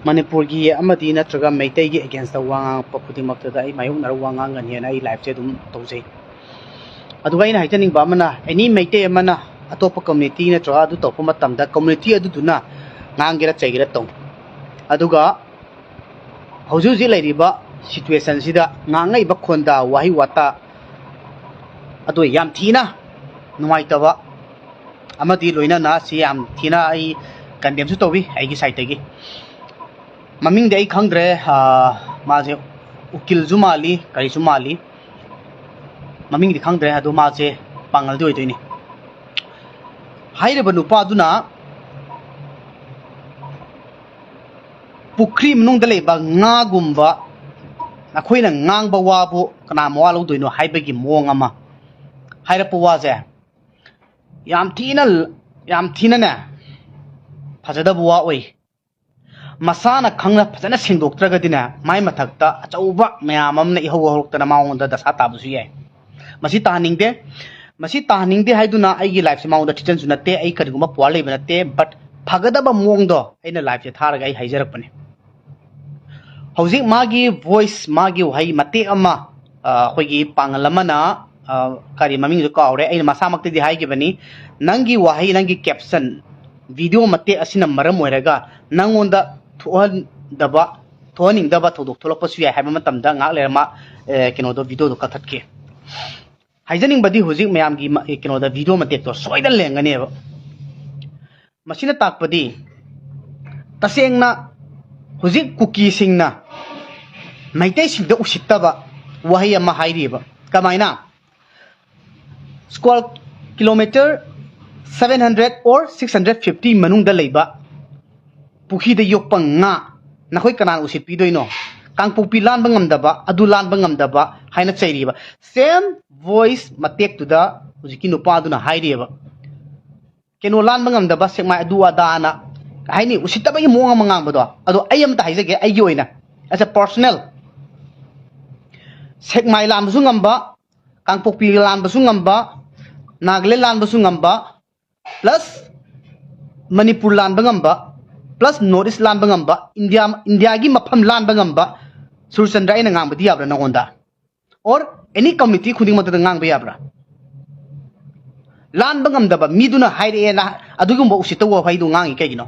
ꯃꯅꯤꯄꯨꯔꯒꯤ ꯑꯃꯗꯤ ꯅꯠꯇ꯭ꯔꯒ ꯃꯩꯇꯩꯒꯤ ꯑꯦꯒꯦꯟꯁꯇ ꯋꯥ ꯉꯥꯡꯉꯛꯄ ꯈꯨꯗꯤꯡꯃꯛꯇꯗ ꯑꯩ ꯃꯥꯌꯣꯛꯅꯔ ꯋꯥ ꯉꯥꯡꯒꯅꯤ ꯍꯥꯏꯅ ꯑꯩ ꯂꯥꯏꯐꯁꯦ ꯑꯗꯨꯝ ꯇꯧꯖꯩ꯫ ꯑꯗꯨꯒ ꯑꯩꯅ ꯍꯥꯏꯖꯅꯤꯡꯕ ꯑꯃꯅ, ꯑꯦꯅꯤ ꯃꯩꯇꯩ ꯑꯃꯅ ꯑꯇꯣꯞꯄ ꯀꯝꯃ꯭ꯌꯨꯅꯤꯇꯤ ꯅꯠꯇ꯭ꯔꯒ ꯑꯗꯨ ꯇꯧꯔꯛꯄ ꯃꯇꯝꯗ ꯀꯝꯃ꯭ꯌꯨꯅꯤꯇꯤ ꯑꯗꯨꯗꯨꯅ ꯉꯥꯡꯒꯦꯔꯥ ꯆꯩꯒꯦꯔꯥ ꯇꯧ꯫ ꯑꯗꯨꯒ ꯍꯧꯖꯤꯛ ꯍꯧꯖꯤꯛ ꯂꯩꯔꯤꯕ ꯁꯤꯆꯨꯋꯦꯁꯟꯁꯤꯗ ꯉꯥꯡꯉꯛꯏꯕ ꯈꯣꯟꯗꯥ, ꯋꯥꯍꯩ ꯋꯥꯇꯥ ꯑꯗꯨ ꯌꯥꯝ ꯊꯤꯅ ꯅꯨꯡꯉꯥꯏꯇꯕ ꯑꯃꯗꯤ ꯂꯣꯏꯅꯅ ꯁꯤ ꯌꯥꯝ ꯊꯤꯅ ꯑꯩ ꯀꯟꯗꯦꯝꯁꯨ ꯇꯧꯏ ꯑꯩꯒꯤ ꯁꯥꯏꯠꯇꯒꯤ꯫ ꯃꯃꯤꯡꯗꯤ ꯑꯩ ꯈꯪꯗ꯭ꯔꯦ꯫ ꯑꯥ, ꯃꯥꯁꯦ ꯎꯀꯤꯜꯁꯨ ꯃꯥꯜꯂꯤ, ꯀꯔꯤꯁꯨ ꯃꯥꯜꯂꯤ꯫ ꯃꯃꯤꯡꯗꯤ ꯈꯪꯗ꯭ꯔꯦ, ꯑꯗꯣ ꯃꯥꯁꯦ ꯄꯥꯡꯒꯜꯗꯤ ꯑꯣꯏꯗꯣꯏꯅꯤ꯫ ꯍꯥꯏꯔꯤꯕ ꯅꯨꯄꯥꯗꯨꯅ ꯄꯨꯈ꯭ꯔꯤ ꯃꯅꯨꯡꯗ ꯂꯩꯕ ꯉꯥꯒꯨꯝꯕ ꯑꯩꯈꯣꯏꯅ ꯉꯥꯡꯕ ꯋꯥꯕꯨ ꯀꯅꯥ ꯃꯋꯥ ꯂꯧꯗꯣꯏꯅꯣ ꯍꯥꯏꯕꯒꯤ ꯃꯑꯣꯡ ꯑꯃ ꯍꯥꯏꯔꯛꯄ ꯋꯥꯁꯦ ꯌꯥꯝ ꯊꯤꯅ, ꯌꯥꯝ ꯊꯤꯅꯅꯦ ꯐꯖꯗꯕ ꯋꯥ ꯑꯣꯏ꯫ ꯃꯁꯥꯅ ꯈꯪꯅ ꯐꯖꯅ ꯁꯦꯡꯗꯣꯛꯇ꯭ꯔꯒꯗꯤꯅꯦ, ꯃꯥꯏ ꯃꯊꯛꯇ ꯑꯆꯧꯕ ꯃꯌꯥꯝ ꯑꯃꯅ ꯏꯍꯧ ꯍꯧꯔꯛꯇꯅ ꯃꯉꯣꯟꯗ ꯗꯁꯥ ꯇꯥꯕꯁꯨ ꯌꯥꯏ꯫ ꯃꯁꯤ ꯇꯥꯍꯟꯅꯤꯡꯗꯦ꯫ ꯃꯁꯤ ꯇꯥꯍꯟꯅꯤꯡꯗꯦ ꯍꯥꯏꯗꯨꯅ ꯑꯩꯒꯤ ꯂꯥꯏꯐꯁꯦ ꯃꯉꯣꯟꯗ ꯊꯤꯖꯟꯁꯨ ꯅꯠꯇꯦ, ꯑꯩ ꯀꯔꯤꯒꯨꯝꯕ ꯄꯋꯥꯔ ꯂꯩꯕ ꯅꯠꯇꯦ, but ꯐꯒꯗꯕ ꯃꯑꯣꯡꯗꯣ ꯑꯩꯅ ꯂꯥꯏꯐꯁꯦ ꯊꯥꯔꯒ ꯑꯩ ꯍꯥꯏꯖꯔꯛꯄꯅꯦ꯫ ꯍꯧꯖꯤꯛ ꯃꯥꯒꯤ ꯚꯣꯏꯁ, ꯃꯥꯒꯤ ꯋꯥꯍꯩ ꯃꯇꯦꯛ ꯑꯃ, ꯑ, ꯑꯩꯈꯣꯏꯒꯤ ꯄꯥꯡꯒꯜ ꯑꯃꯅ, ꯑ, ꯀꯔꯤ ꯃꯃꯤꯡꯁꯨ ꯀꯥꯎꯔꯦ, ꯑꯩꯅ ꯃꯁꯥꯃꯛꯇꯗꯤ ꯍꯥꯏꯈꯤꯕꯅꯤ, "ꯅꯪꯒꯤ ꯋꯥꯍꯩ, ꯅꯪꯒꯤ ꯀꯦꯞꯁꯟ, ꯚꯤꯗꯤꯑꯣ ꯃꯇꯦꯛ ꯑꯁꯤꯅ ꯃꯔꯝ ꯑꯣꯏꯔꯒ ꯅꯪꯉꯣꯟꯗ ꯊꯣꯛꯍꯟꯗꯕ, ꯊꯣꯛꯍꯟꯅꯤꯡꯗꯕ ꯊꯧꯗꯣꯛ ꯊꯣꯛꯂꯛꯄꯁꯨ ꯌꯥꯏ" ꯍꯥꯏꯕ ꯃꯇꯝꯗ ꯉꯥꯏꯍꯥꯛ ꯂꯩꯔ ꯃꯥ, ꯑ, ꯀꯩꯅꯣꯗꯣ, ꯚꯤꯗꯤꯑꯣꯗꯣ ꯀꯛꯊꯠꯈꯤ꯫ ꯍꯥꯏꯖꯅꯤꯡꯕꯗꯤ ꯍꯧꯖꯤꯛ ꯃꯌꯥꯝꯒꯤ ꯃ-, ꯀꯩꯅꯣꯗ ꯚꯤꯗꯤꯑꯣ ꯃꯇꯦꯛꯇꯣ ꯁꯣꯏꯗꯅ ꯂꯩꯔꯝꯒꯅꯦꯕ꯫ ꯃꯁꯤꯅ ꯇꯥꯛꯄꯗꯤ ꯇꯁꯦꯡꯅ ꯍꯧꯖꯤꯛ ꯀꯨꯀꯤꯁꯤꯡꯅ ꯃꯩꯇꯩꯁꯤꯡꯗ ꯎꯁꯤꯠꯇꯕ ꯋꯥꯍꯩ ꯑꯃ ꯍꯥꯏꯔꯤꯕ꯫ ꯀꯃꯥꯏꯅ? Square kilometer seven hundred or six hundred fifty ꯃꯅꯨꯡꯗ ꯂꯩꯕ ꯄꯨꯈ꯭ꯔꯤꯗ ꯌꯣꯛꯄ ꯉꯥ ꯅꯈꯣꯏ ꯀꯅꯥꯅ ꯎꯁꯤꯠꯄꯤꯗꯣꯏꯅꯣ? ꯀꯥꯡꯄꯣꯛꯄꯤ ꯂꯥꯟꯕ ꯉꯝꯗꯕ, ꯑꯗꯨ ꯂꯥꯟꯕ ꯉꯝꯗꯕ ꯍꯥꯏꯅ ꯆꯩꯔꯤꯕ꯫ Same voice ꯃꯇꯦꯛꯇꯨꯗ ꯍꯧꯖꯤꯛꯀꯤ ꯅꯨꯄꯥꯗꯨꯅ ꯍꯥꯏꯔꯤꯑꯕ꯫ ꯀꯩꯅꯣ ꯂꯥꯟꯕ ꯉꯝꯗꯕ, ꯁꯦꯛꯃꯥꯏ ꯑꯗꯨ ꯑꯗꯥꯅ, ꯀꯩ ꯍꯥꯏꯅꯤ, ꯎꯁꯤꯠꯇꯕꯒꯤ ꯃꯑꯣꯡ ꯑꯃ ꯉꯥꯡꯕꯗꯣ꯫ ꯑꯗꯣ ꯑꯩ ꯑꯃꯇ ꯍꯥꯏꯖꯒꯦ, ꯑꯩꯒꯤ ꯑꯣꯏꯅ, as a personal, ꯁꯦꯛꯃꯥꯏ ꯂꯥꯟꯕꯁꯨ ꯉꯝꯕ, ꯀꯥꯡꯄꯣꯛꯄꯤ ꯂꯥꯟꯕꯁꯨ ꯉꯝꯕ, ꯅꯥꯒꯥꯂꯦꯟ ꯂꯥꯟꯕꯁꯨ ꯉꯝꯕ, plus ꯃꯅꯤꯄꯨꯔ ꯂꯥꯟꯕ ꯉꯝꯕ, plus North East ꯂꯥꯟꯕ ꯉꯝꯕ, ꯏꯟꯗꯤꯌꯥ, ꯏꯟꯗꯤꯌꯥꯒꯤ ꯃꯐꯝ ꯂꯥꯟꯕ ꯉꯝꯕ ꯁꯨꯔꯆꯟꯗ꯭ꯔ ꯑꯩꯅ ꯉꯥꯡꯕꯗꯤ ꯌꯥꯕ꯭ꯔꯥ ꯅꯉꯣꯟꯗ? Or any community ꯈꯨꯗꯤꯡꯃꯛꯇꯗ ꯉꯥꯡꯕ ꯌꯥꯕ꯭ꯔꯥ? ꯂꯥꯟꯕ ꯉꯝꯗꯕ ꯃꯤꯗꯨꯅ ꯍꯥꯏꯔꯛꯑꯦꯅ ꯑꯗꯨꯒꯨꯝꯕ ꯎꯁꯤꯠꯇꯕ ꯋꯥꯍꯩꯗꯨ ꯉꯥꯡꯉꯤ ꯀꯩꯒꯤꯅꯣ?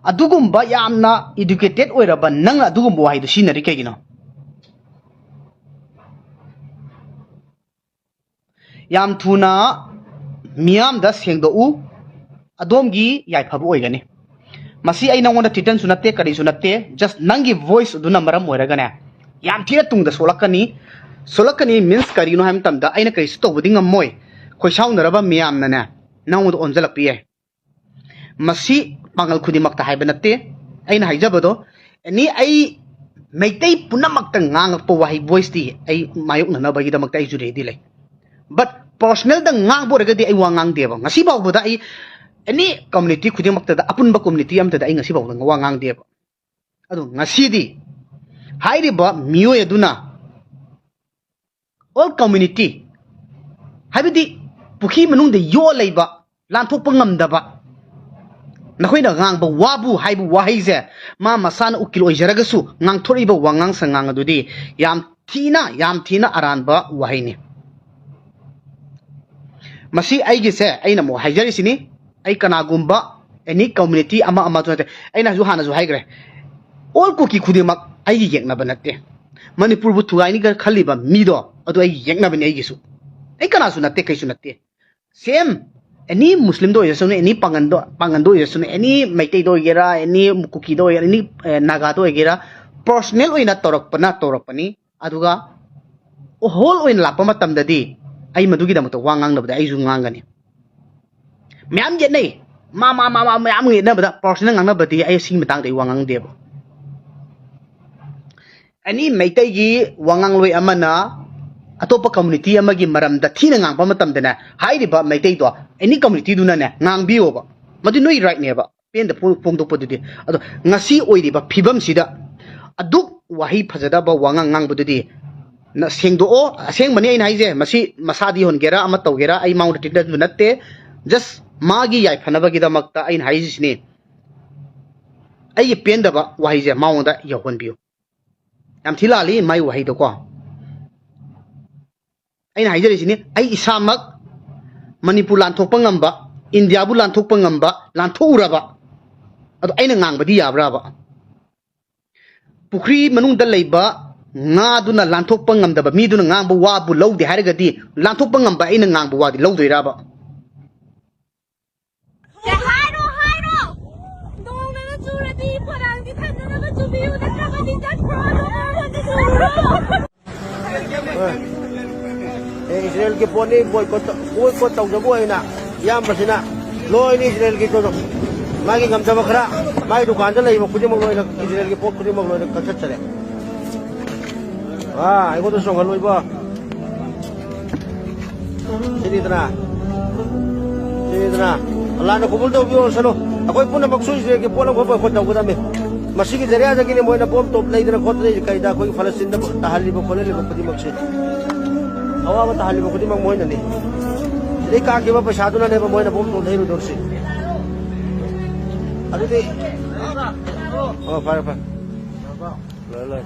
ꯑꯗꯨꯒꯨꯝꯕ ꯌꯥꯝꯅ educated ꯑꯣꯏꯔꯕ ꯅꯪꯅ ꯑꯗꯨꯒꯨꯝꯕ ꯋꯥꯍꯩꯗꯨ ꯁꯤꯖꯤꯟꯅꯔꯤ ꯀꯩꯒꯤꯅꯣ? ꯌꯥꯝ ꯊꯨꯅ ꯃꯤꯌꯥꯝꯗ ꯁꯦꯡꯗꯣꯛꯎ, ꯑꯗꯣꯝꯒꯤ ꯌꯥꯏꯐꯕ ꯑꯣꯏꯒꯅꯤ꯫ ꯃꯁꯤ ꯑꯩ ꯅꯉꯣꯟꯗ threatenꯁꯨ ꯅꯠꯇꯦ, ꯀꯔꯤꯁꯨ ꯅꯠꯇꯦ, just ꯅꯪꯒꯤ voice ꯑꯗꯨꯅ ꯃꯔꯝ ꯑꯣꯏꯔꯒꯅꯦ ꯌꯥꯝ ꯊꯤꯅ ꯇꯨꯡꯗ ꯁꯣꯛꯂꯛꯀꯅꯤ꯫ ꯁꯣꯛꯂꯛꯀꯅꯤ means ꯀꯔꯤꯅꯣ ꯍꯥꯏꯕ ꯃꯇꯝꯗ ꯑꯩꯅ ꯀꯔꯤꯁꯨ ꯇꯧꯕꯗꯤ ꯉꯝꯃꯣꯏ, ꯈꯣꯏꯁꯥꯎꯅꯔꯕ ꯃꯤꯌꯥꯝꯅꯅꯦ ꯅꯉꯣꯟꯗ ꯑꯣꯟꯁꯤꯜꯂꯛꯄ ꯌꯥꯏ꯫ ꯃꯁꯤ ꯄꯥꯡꯒꯜ ꯈꯨꯗꯤꯡꯃꯛꯇ ꯍꯥꯏꯕ ꯅꯠꯇꯦ꯫ ꯑꯩꯅ ꯍꯥꯏꯖꯕꯗꯣ ꯑꯦꯅꯤ ꯑꯩ ꯃꯩꯇꯩ ꯄꯨꯝꯅꯃꯛꯇ ꯉꯥꯡꯉꯛꯄ ꯋꯥꯍꯩ voiceꯇꯤ ꯑꯩ ꯃꯥꯌꯣꯛꯅꯅꯕꯒꯤꯗꯃꯛꯇ ꯑꯩꯁꯨ ready ꯂꯩ꯫ But personalꯗ ꯉꯥꯡꯕ ꯑꯣꯏꯔꯒꯗꯤ ꯑꯩ ꯋꯥ ꯉꯥꯡꯗꯦꯕ꯫ ꯉꯁꯤ ꯐꯥꯎꯕꯗ ꯑꯩ ꯑꯦꯅꯤ community ꯈꯨꯗꯤꯡꯃꯛꯇꯗ, ꯑꯄꯨꯟꯕ community ꯑꯃꯠꯇꯗ ꯑꯩ ꯉꯁꯤ ꯐꯥꯎꯕꯗ ꯋꯥ ꯉꯥꯡꯗꯦꯕ꯫ ꯑꯗꯣ ꯉꯁꯤꯗꯤ ꯍꯥꯏꯔꯤꯕ ꯃꯤꯑꯣꯏ ꯑꯗꯨꯅ all community, ꯍꯥꯏꯕꯗꯤ ꯄꯨꯈ꯭ꯔꯤ ꯃꯅꯨꯡꯗ ꯌꯣꯛꯑ ꯂꯩꯕ, ꯂꯥꯟꯊꯣꯛꯄ ꯉꯝꯗꯕ, ꯅꯈꯣꯏꯅ ꯉꯥꯡꯕ ꯋꯥꯕꯨ ꯍꯥꯏꯕ ꯋꯥꯍꯩꯁꯦ, ꯃꯥ ꯃꯁꯥꯅ ꯎꯀꯤꯜ ꯑꯣꯏꯖꯔꯒꯁꯨ ꯉꯥꯡꯊꯣꯔꯛꯏꯕ ꯋꯥꯉꯥꯡ ꯁꯉꯥꯡ ꯑꯗꯨꯗꯤ ꯌꯥꯝ ꯊꯤꯅ, ꯌꯥꯝ ꯊꯤꯅ ꯑꯔꯥꯟꯕ ꯋꯥꯍꯩꯅꯤ꯫ ꯃꯁꯤ ꯑꯩꯒꯤꯁꯦ, ꯑꯩꯅ ꯑꯃꯨꯛ ꯍꯥꯏꯖꯔꯤꯁꯤꯅꯤ, ꯑꯩ ꯀꯅꯥꯒꯨꯝꯕ any community ꯑꯃ ꯑꯃ ꯅꯠꯇꯦ꯫ ꯑꯩꯅꯁꯨ ꯍꯥꯟꯅꯁꯨ ꯍꯥꯏꯈ꯭ꯔꯦ, all ꯀꯨꯀꯤ ꯈꯨꯗꯤꯡꯃꯛ ꯑꯩꯒꯤ ꯌꯦꯛꯅꯕ ꯅꯠꯇꯦ꯫ ꯃꯅꯤꯄꯨꯔꯕꯨ ꯊꯨꯒꯥꯏꯅꯤꯒ ꯈꯜꯂꯤꯕ ꯃꯤꯗꯣ, ꯑꯗꯨ ꯑꯩꯒꯤ ꯌꯦꯛꯅꯕꯅꯤ꯫ ꯑꯩꯒꯤꯁꯨ, ꯑꯩ ꯀꯅꯥꯁꯨ ꯅꯠꯇꯦ, ꯀꯩꯁꯨ ꯅꯠꯇꯦ꯫ Same, any ꯃꯨꯁꯂꯤꯝꯗ ꯑꯣꯏꯖꯁꯅꯨ, any ꯄꯥꯡꯒꯟꯗ, ꯄꯥꯡꯒꯟꯗ ꯑꯣꯏꯖꯁꯅꯨ, any ꯃꯩꯇꯩꯗ ꯑꯣꯏꯒꯦꯔꯥ, any ꯀꯨꯀꯤꯗ ꯑꯣꯏꯒꯦꯔꯥ, any ꯅꯥꯒꯥꯗ ꯑꯣꯏꯒꯦꯔꯥ, personal ꯑꯣꯏꯅ ꯇꯧꯔꯛꯄꯅ ꯇꯧꯔꯛꯄꯅꯤ꯫ ꯑꯗꯨꯒ whole ꯑꯣꯏꯅ ꯂꯥꯛꯄ ꯃꯇꯝꯗꯗꯤ ꯑꯩ ꯃꯗꯨꯒꯤꯗꯃꯛꯇ ꯋꯥ ꯉꯥꯡꯅꯕꯗ ꯑꯩꯁꯨ ꯉꯥꯡꯒꯅꯤ꯫ ꯃꯌꯥꯝ ꯌꯦꯠꯅꯩ, ꯃꯥ ꯃꯥ ꯃꯥ ꯃꯥ ꯃꯌꯥꯝ ꯌꯦꯠꯅꯕꯗ personal ꯉꯥꯡꯅꯕꯗꯤ ꯑꯩ ꯁꯤꯒꯤ ꯃꯇꯥꯡꯗ ꯑꯩ ꯋꯥ ꯉꯥꯡꯗꯦꯕ꯫ Any ꯃꯩꯇꯩꯒꯤ ꯋꯥꯉꯥꯡꯂꯣꯏ ꯑꯃꯅ ꯑꯇꯣꯞꯄ community ꯑꯃꯒꯤ ꯃꯔꯝꯗ ꯊꯤꯅ ꯉꯥꯡꯕ ꯃꯇꯝꯗꯅꯦ, ꯍꯥꯏꯔꯤꯕ ꯃꯩꯇꯩꯗꯣ, any communityꯗꯨꯅꯅꯦ, ꯉꯥꯡꯕꯤꯌꯣꯕ, ꯃꯗꯨ ꯅꯣꯏ rightꯅꯦꯕ, ꯄꯦꯟꯗ ꯐꯣꯡ-, ꯐꯣꯡꯗꯣꯛꯄꯗꯨꯗꯤ꯫ ꯑꯗꯣ ꯉꯁꯤ ꯑꯣꯏꯔꯤꯕ ꯐꯤꯕꯝꯁꯤꯗ ꯑꯗꯨꯛ ꯋꯥꯍꯩ ꯐꯖꯗꯕ ꯋꯥꯉꯥꯡ ꯉꯥꯡꯕꯗꯨꯗꯤ ꯅ-, ꯁꯦꯡꯗꯣꯛꯑꯣ꯫ ꯑꯁꯦꯡꯕꯅꯤ ꯑꯩꯅ ꯍꯥꯏꯁꯦ, ꯃꯁꯤ ꯃꯁꯥꯗꯤ ꯌꯣꯟꯒꯦꯔꯥ ꯑꯃ ꯇꯧꯒꯦꯔꯥ, ꯑꯩ ꯃꯉꯣꯟꯗ ꯇꯤꯟꯅꯗꯨ ꯅꯠꯇꯦ꯫ Just ꯃꯥꯒꯤ ꯌꯥꯏꯐꯅꯕꯒꯤꯗꯃꯛꯇ ꯑꯩꯅ ꯍꯥꯏꯔꯤꯁꯤꯅꯤ, ꯑꯩꯒꯤ ꯄꯦꯟꯗꯕ ꯋꯥꯍꯩꯁꯦ ꯃꯉꯣꯟꯗ ꯌꯧꯍꯟꯕꯤꯌꯨ꯫ ꯌꯥꯝ ꯊꯤ ꯂꯥꯜꯂꯤ ꯃꯥꯏ ꯋꯥꯍꯩꯗꯣꯀꯣ꯫ ꯑꯩꯅ ꯍꯥꯏꯖꯔꯤꯁꯤꯅꯤ, ꯑꯩ ꯏꯁꯥꯃꯛ ꯃꯅꯤꯄꯨꯔ ꯂꯥꯟꯊꯣꯛꯄ ꯉꯝꯕ, ꯏꯟꯗꯤꯌꯥꯕꯨ ꯂꯥꯟꯊꯣꯛꯄ ꯉꯝꯕ, ꯂꯥꯟꯊꯣꯛꯎꯔꯕ, ꯑꯗꯣ ꯑꯩꯅ ꯉꯥꯡꯕꯗꯤ ꯌꯥꯕ꯭ꯔꯥꯕ? ꯄꯨꯈ꯭ꯔꯤ ꯃꯅꯨꯡꯗ ꯂꯩꯕ ꯉꯥꯗꯨꯅ ꯂꯥꯟꯊꯣꯛꯄ ꯉꯝꯗꯕ ꯃꯤꯗꯨꯅ ꯉꯥꯡꯕ ꯋꯥꯕꯨ ꯂꯧꯗꯦ ꯍꯥꯏꯔꯒꯗꯤ, ꯂꯥꯟꯊꯣꯛꯄ ꯉꯝꯕ ꯑꯩꯅ ꯉꯥꯡꯕ ꯋꯥꯗꯤ ꯂꯧꯗꯣꯏꯔꯕ? ꯍꯥꯏꯔꯣ, ꯍꯥꯏꯔꯣ꯫ ꯅꯣꯡꯅꯒ ꯆꯨꯔꯗꯤ ꯄꯣꯂꯥꯡꯗꯤ ꯊꯟꯅꯅꯕ ꯆꯨꯕꯤꯌꯨ, ꯅꯠꯇ꯭ꯔꯕꯗꯤ ꯆꯠꯈ꯭ꯔꯣ, ꯑꯗꯣ ꯃꯉꯣꯟꯗ ꯆꯨꯔꯨꯔꯣ꯫ ꯑꯦ, ꯏꯁꯔꯦꯜꯒꯤ ꯄꯣꯠꯅꯤ, boycott ꯇꯧ-, boycott ꯇꯧꯖꯕ ꯑꯣꯏꯅ ꯏꯌꯥꯝꯕꯁꯤꯅ ꯂꯣꯏꯅ ꯏꯁꯔꯦꯜꯒꯤ ꯀꯩꯅꯣ, ꯃꯥꯒꯤ ꯉꯝꯖꯕ ꯈꯔ, ꯃꯥꯒꯤ ꯗꯨꯀꯥꯟꯗ ꯂꯩꯕ ꯈꯨꯗꯤꯡꯃꯛ ꯂꯣꯏꯅ ꯏꯁꯔꯦꯜꯒꯤ ꯄꯣꯠ ꯈꯨꯗꯤꯡꯃꯛ ꯂꯣꯏꯅ ꯀꯛꯊꯠꯆꯔꯦ꯫ ꯑꯥ, ꯑꯩꯉꯣꯟꯗ ꯆꯣꯡꯍꯜꯂꯣꯏꯕ꯫ ꯁꯤꯅꯤꯗꯅ, ꯁꯤꯅꯤꯗꯅ, ꯑꯜꯂꯥꯅ ꯀꯕꯨꯜ ꯇꯧꯕꯤꯌꯣ꯫ ꯑꯩꯈꯣꯏ ꯄꯨꯝꯅꯃꯛꯁꯨ ꯏꯁꯔꯦꯜꯒꯤ ꯄꯣꯠ ꯑꯃꯈꯛ boycott ꯇꯧꯒꯗꯕꯅꯤ꯫ ꯃꯁꯤꯒꯤ ꯖꯔꯤꯌꯥꯗꯒꯤꯅꯤ ꯃꯣꯏꯅ ꯕꯣꯝ ꯇꯣꯞ ꯂꯩꯗꯅ ꯈꯣꯠꯇꯅ ꯀꯩꯗ ꯑꯩꯈꯣꯏꯒꯤ ꯐꯂꯁꯇꯤꯟꯗ ꯇꯥꯍꯜꯂꯤꯕ ꯈꯣꯠꯍꯜꯂꯤꯕ ꯈꯨꯗꯤꯡꯃꯛꯁꯦ꯫ ꯑꯋꯥꯕ ꯇꯥꯍꯜꯂꯤꯕ ꯈꯨꯗꯤꯡꯃꯛ ꯃꯣꯏꯅꯅꯤ꯫ ꯁꯤꯗꯩ ꯀꯥꯈꯤꯕ ꯄꯩꯁꯥꯗꯨꯅꯅꯦꯕ ꯃꯣꯏꯅ ꯕꯣꯝ ꯇꯣꯞ ꯂꯩꯔꯨꯗꯧꯔꯤꯁꯦ꯫ ꯑꯗꯨꯗꯤ, ꯑꯣ, ꯐꯔꯦ, ꯐꯔꯦ꯫ ꯂꯣꯏꯔꯦ, ꯂꯣꯏꯔꯦ꯫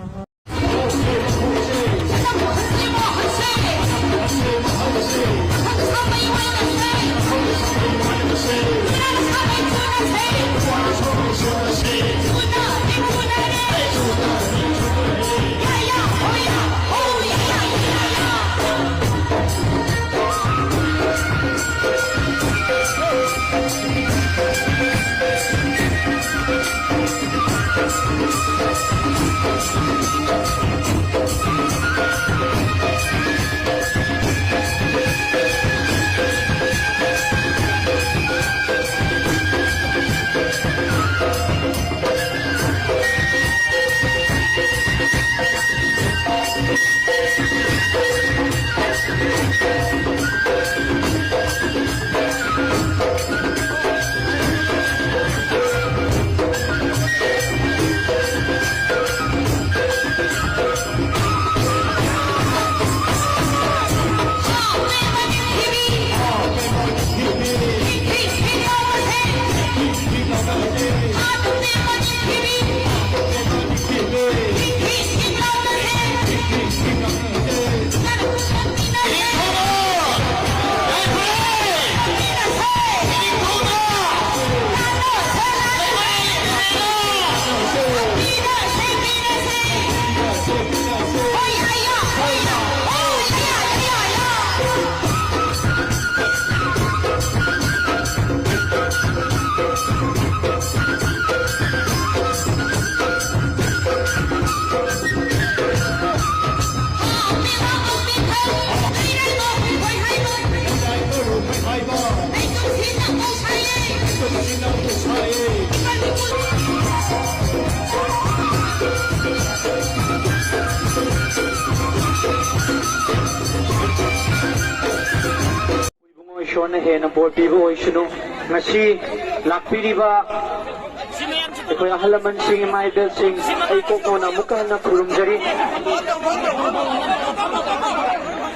ꯏꯕꯨꯡꯉꯣ, ꯏꯁꯣꯔꯅ ꯍꯦꯟꯅ ꯕꯣꯔ ꯄꯤꯕ ꯑꯣꯏꯁꯅꯨ꯫ ꯉꯁꯤ ꯂꯥꯛꯄꯤꯔꯤꯕ ꯑꯩꯈꯣꯏ ꯑꯍꯜ ꯂꯃꯟꯁꯤꯡ, ꯏꯃꯥ ꯏꯕꯦꯜꯁꯤꯡ, ꯑꯩ ꯀꯣꯛꯅꯣꯟꯅ ꯑꯃꯨꯛꯀ ꯍꯟꯅ ꯈꯨꯔꯨꯝꯖꯔꯤ꯫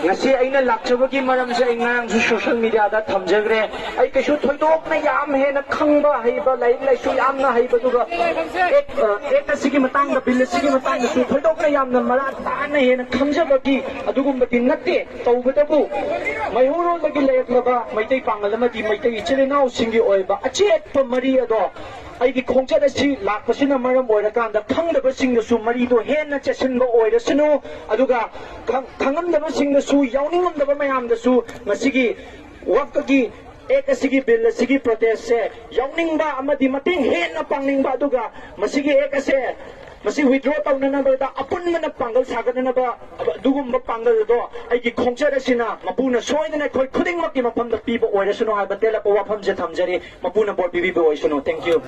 ꯉꯁꯤ ꯑꯩꯅ ꯂꯥꯛꯆꯕꯒꯤ ꯃꯔꯝꯁꯦ ꯑꯩ ꯉꯔꯥꯡꯁꯨ ꯁꯣꯁꯤꯌꯦꯜ ꯃꯤꯗꯤꯌꯥꯗ ꯊꯝꯖꯈ꯭ꯔꯦ꯫ ꯑꯩ ꯀꯩꯁꯨ ꯊꯣꯏꯗꯣꯛꯅ ꯌꯥꯝ ꯍꯦꯟꯅ ꯈꯪꯕ ꯍꯩꯕ, ꯂꯥꯏꯔꯤꯛ ꯂꯥꯏꯁꯨ ꯌꯥꯝꯅ ꯍꯩꯕ, ꯑꯗꯨꯒ ꯑꯦꯛ, ꯑ, ꯑꯦꯛ ꯑꯁꯤꯒꯤ ꯃꯇꯥꯡꯗ, ꯕꯤꯜ ꯑꯁꯤꯒꯤ ꯃꯇꯥꯡꯗꯁꯨ ꯊꯣꯏꯗꯣꯛꯅ ꯌꯥꯝꯅ ꯃꯔꯥ ꯇꯥꯅ ꯍꯦꯟꯅ ꯈꯪꯖꯕꯒꯤ ꯑꯗꯨꯒꯨꯝꯕꯗꯤ ꯅꯠꯇꯦ꯫ ꯇꯧꯕꯇꯕꯨ ꯃꯩꯍꯧꯔꯣꯜꯗꯒꯤ ꯂꯩꯔꯛꯂꯕ ꯃꯩꯇꯩ ꯄꯥꯉꯜ ꯑꯃꯗꯤ ꯃꯩꯇꯩ ꯏꯆꯤꯜ ꯏꯅꯥꯎꯁꯤꯡꯒꯤ ꯑꯣꯏꯕ ꯑꯆꯦꯠꯄ ꯃꯔꯤ ꯑꯗꯣ ꯑꯩꯒꯤ ꯈꯣꯡꯆꯠ ꯑꯁꯤ ꯂꯥꯛꯄꯁꯤꯅ ꯃꯔꯝ ꯑꯣꯏꯔꯀꯥꯟꯗ ꯈꯪꯗꯕꯁꯤꯡꯗꯁꯨ ꯃꯔꯤꯗꯣ ꯍꯦꯟꯅ ꯆꯦꯁꯤꯟꯕ ꯑꯣꯏꯔꯁꯅꯨ, ꯑꯗꯨꯒ ꯈꯪ-, ꯈꯪꯉꯝꯗꯕꯁꯤꯡꯗꯁꯨ, ꯌꯥꯎꯅꯤꯡꯉꯝꯗꯕ ꯃꯌꯥꯝꯗꯁꯨ ꯉꯁꯤꯒꯤ ꯋꯛꯐꯀꯤ ꯑꯦꯛ ꯑꯁꯤꯒꯤ, ꯕꯤꯜ ꯑꯁꯤꯒꯤ ꯄ꯭ꯔꯣꯇꯦꯁꯁꯦ ꯌꯥꯎꯅꯤꯡꯕ ꯑꯃꯗꯤ ꯃꯇꯦꯡ ꯍꯦꯟꯅ ꯄꯥꯡꯅꯤꯡꯕ, ꯑꯗꯨꯒ ꯃꯁꯤꯒꯤ ꯑꯦꯛ ꯑꯁꯦ, ꯃꯁꯤ ꯋꯤꯗ꯭ꯔꯣ ꯇꯧꯅꯅꯕꯗ ꯑꯄꯨꯟꯕꯅ ꯄꯥꯡꯒꯜ ꯁꯥꯒꯠꯅꯅꯕ ꯑꯗꯨꯒꯨꯝꯕ ꯄꯥꯡꯒꯜ ꯑꯗꯣ ꯑꯩꯒꯤ ꯈꯣꯡꯆꯠ ꯑꯁꯤꯅ ꯃꯄꯨꯅ ꯁꯣꯏꯗꯅ ꯑꯩꯈꯣꯏ ꯈꯨꯗꯤꯡꯃꯛꯀꯤ ꯃꯐꯝꯗ ꯄꯤꯕ ꯑꯣꯏꯔꯁꯅꯨ ꯍꯥꯏꯕ ꯇꯦꯜꯂꯛꯄ ꯋꯥꯐꯝꯁꯦ ꯊꯝꯖꯔꯤ꯫ ꯃꯄꯨꯅ ꯕꯣꯔ ꯄꯤꯕꯤꯕ ꯑꯣꯏꯁꯅꯨ꯫ Thank you꯫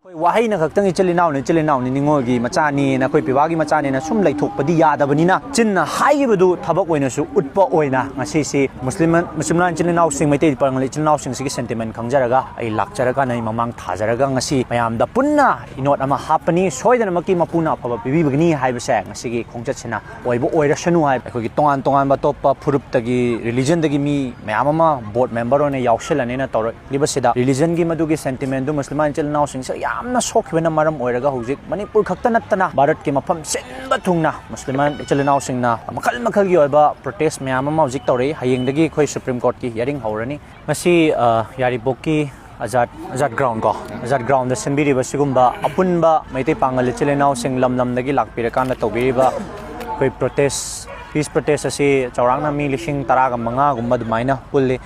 ꯑꯩꯈꯣꯏ ꯋꯥꯍꯩꯅ ꯈꯛꯇꯪ "ꯏꯆꯤꯜ ꯏꯅꯥꯎꯅ, ꯏꯆꯤꯜ ꯏꯅꯥꯎꯅꯤ, ꯅꯤꯡꯉꯣꯜꯒꯤ ꯃꯆꯥꯅꯤꯅ, ꯑꯩꯈꯣꯏ ꯄꯤꯕꯥꯒꯤ ꯃꯆꯥꯅꯤꯅ" ꯁꯨꯝ ꯂꯩꯊꯣꯛꯄꯗꯤ ꯌꯥꯗꯕꯅꯤꯅ, ꯆꯤꯟꯅ ꯍꯥꯏꯈꯤꯕꯗꯨ ꯊꯕꯛ ꯑꯣꯏꯅꯁꯨ ꯎꯠꯄ ꯑꯣꯏꯅ ꯉꯁꯤꯁꯤ ꯃꯨꯁꯂꯤꯝ, ꯃꯨꯁꯂꯤꯝ ꯏꯆꯤꯜ ꯏꯅꯥꯎꯁꯤꯡ, ꯃꯩꯇꯩ ꯄꯥꯉꯜ ꯏꯆꯤꯜ ꯏꯅꯥꯎꯁꯤꯡꯁꯤꯒꯤ ꯁꯦꯟꯇꯤꯃꯦꯟ ꯈꯪꯖꯔꯒ, ꯑꯩ ꯂꯥꯛꯆꯔꯒ, ꯑꯩ ꯃꯃꯥꯡ ꯊꯥꯖꯔꯒ ꯉꯁꯤ ꯃꯌꯥꯝꯗ ꯄꯨꯟꯅ ꯏꯅꯣꯠ ꯑꯃ ꯍꯥꯞꯄꯅꯤ꯫ ꯁꯣꯏꯗꯅꯃꯛꯀꯤ ꯃꯄꯨꯅ ꯑꯐꯕ ꯄꯤꯕꯤꯕꯒꯅꯤ ꯍꯥꯏꯕꯁꯦ ꯉꯁꯤꯒꯤ ꯈꯣꯡꯆꯠꯁꯤꯅ ꯑꯣꯏꯕ ꯑꯣꯏꯔꯁꯅꯨ ꯍꯥꯏꯕ꯫ ꯑꯩꯈꯣꯏꯒꯤ ꯇꯣꯉꯥꯟ ꯇꯣꯉꯥꯟꯕ ꯑꯇꯣꯞꯄ ꯐꯨꯔꯨꯞꯇꯒꯤ, ꯔꯤꯂꯤꯖꯟꯗꯒꯤ ꯃꯤ ꯃꯌꯥꯝ ꯑꯃ ꯕꯣꯔꯗ ꯃꯦꯝꯕꯔ ꯑꯣꯏꯅ ꯌꯥꯎꯁꯜꯂꯅꯤꯅ ꯇꯧꯔꯛꯂꯤꯕꯁꯤꯗ, ꯔꯤꯂꯤꯖꯟꯒꯤ ꯃꯗꯨꯒꯤ ꯁꯦꯟꯇꯤꯃꯦꯟꯗꯨ ꯃꯨꯁꯂꯤꯝ ꯏꯆꯤꯜ ꯏꯅꯥꯎꯁꯤꯡꯁꯦ ꯌꯥꯝꯅ ꯁꯣꯛꯈꯤꯕꯅ ꯃꯔꯝ ꯑꯣꯏꯔꯒ ꯍꯧꯖꯤꯛ ꯃꯅꯤꯄꯨꯔ ꯈꯛꯇ ꯅꯠꯇꯅ ꯚꯥꯔꯠꯀꯤ ꯃꯐꯝ ꯁꯤꯟꯕ ꯊꯨꯡꯅ ꯃꯨꯁꯂꯤꯝ ꯏꯆꯤꯜ ꯏꯅꯥꯎꯁꯤꯡꯅ ꯃꯈꯜ ꯃꯈꯜꯒꯤ ꯑꯣꯏꯕ ꯄ꯭ꯔꯣꯇꯦꯁ ꯃꯌꯥꯝ ꯑꯃ ꯍꯧꯖꯤꯛ ꯇꯧꯔꯛꯏ꯫ ꯍꯌꯦꯡꯗꯒꯤ ꯑꯩꯈꯣꯏ ꯁꯨꯄ꯭ꯔꯤꯝ ꯀꯣꯔꯠꯀꯤ ꯍꯤꯌꯥꯔꯤꯡ ꯍꯧꯔꯅꯤ꯫ ꯉꯁꯤ, ꯑ, ꯌꯥꯏꯔꯤꯄꯣꯛꯀꯤ ꯑꯖꯥꯗ, ꯑꯖꯥꯗ ꯒ꯭ꯔꯥꯎꯟ ꯀꯣ, ꯑꯖꯥꯗ ꯒ꯭ꯔꯥꯎꯟꯗ ꯁꯤꯟꯕꯤꯔꯤꯕ ꯁꯤꯒꯨꯝꯕ ꯑꯄꯨꯟꯕ ꯃꯩꯇꯩ ꯄꯥꯉꯜ ꯏꯆꯤꯜ ꯏꯅꯥꯎꯁꯤꯡ ꯂꯝ ꯂꯝꯗꯒꯤ ꯂꯥꯛꯄꯤꯔꯀꯥꯟꯗ ꯇꯧꯕꯤꯔꯤꯕ ꯑꯩꯈꯣꯏ ꯄ꯭ꯔꯣꯇꯦꯁ, ꯄꯤꯁ ꯄ꯭ꯔꯣꯇꯦꯁ ꯑꯁꯤ ꯆꯥꯎꯔꯥꯛꯅ ꯃꯤ ꯂꯤꯁꯤꯡ ꯇꯔꯥꯒ ꯃꯉꯥꯒꯨꯝꯕ ꯑꯗꯨꯃꯥꯏꯅ ꯄꯨꯜꯂꯤ꯫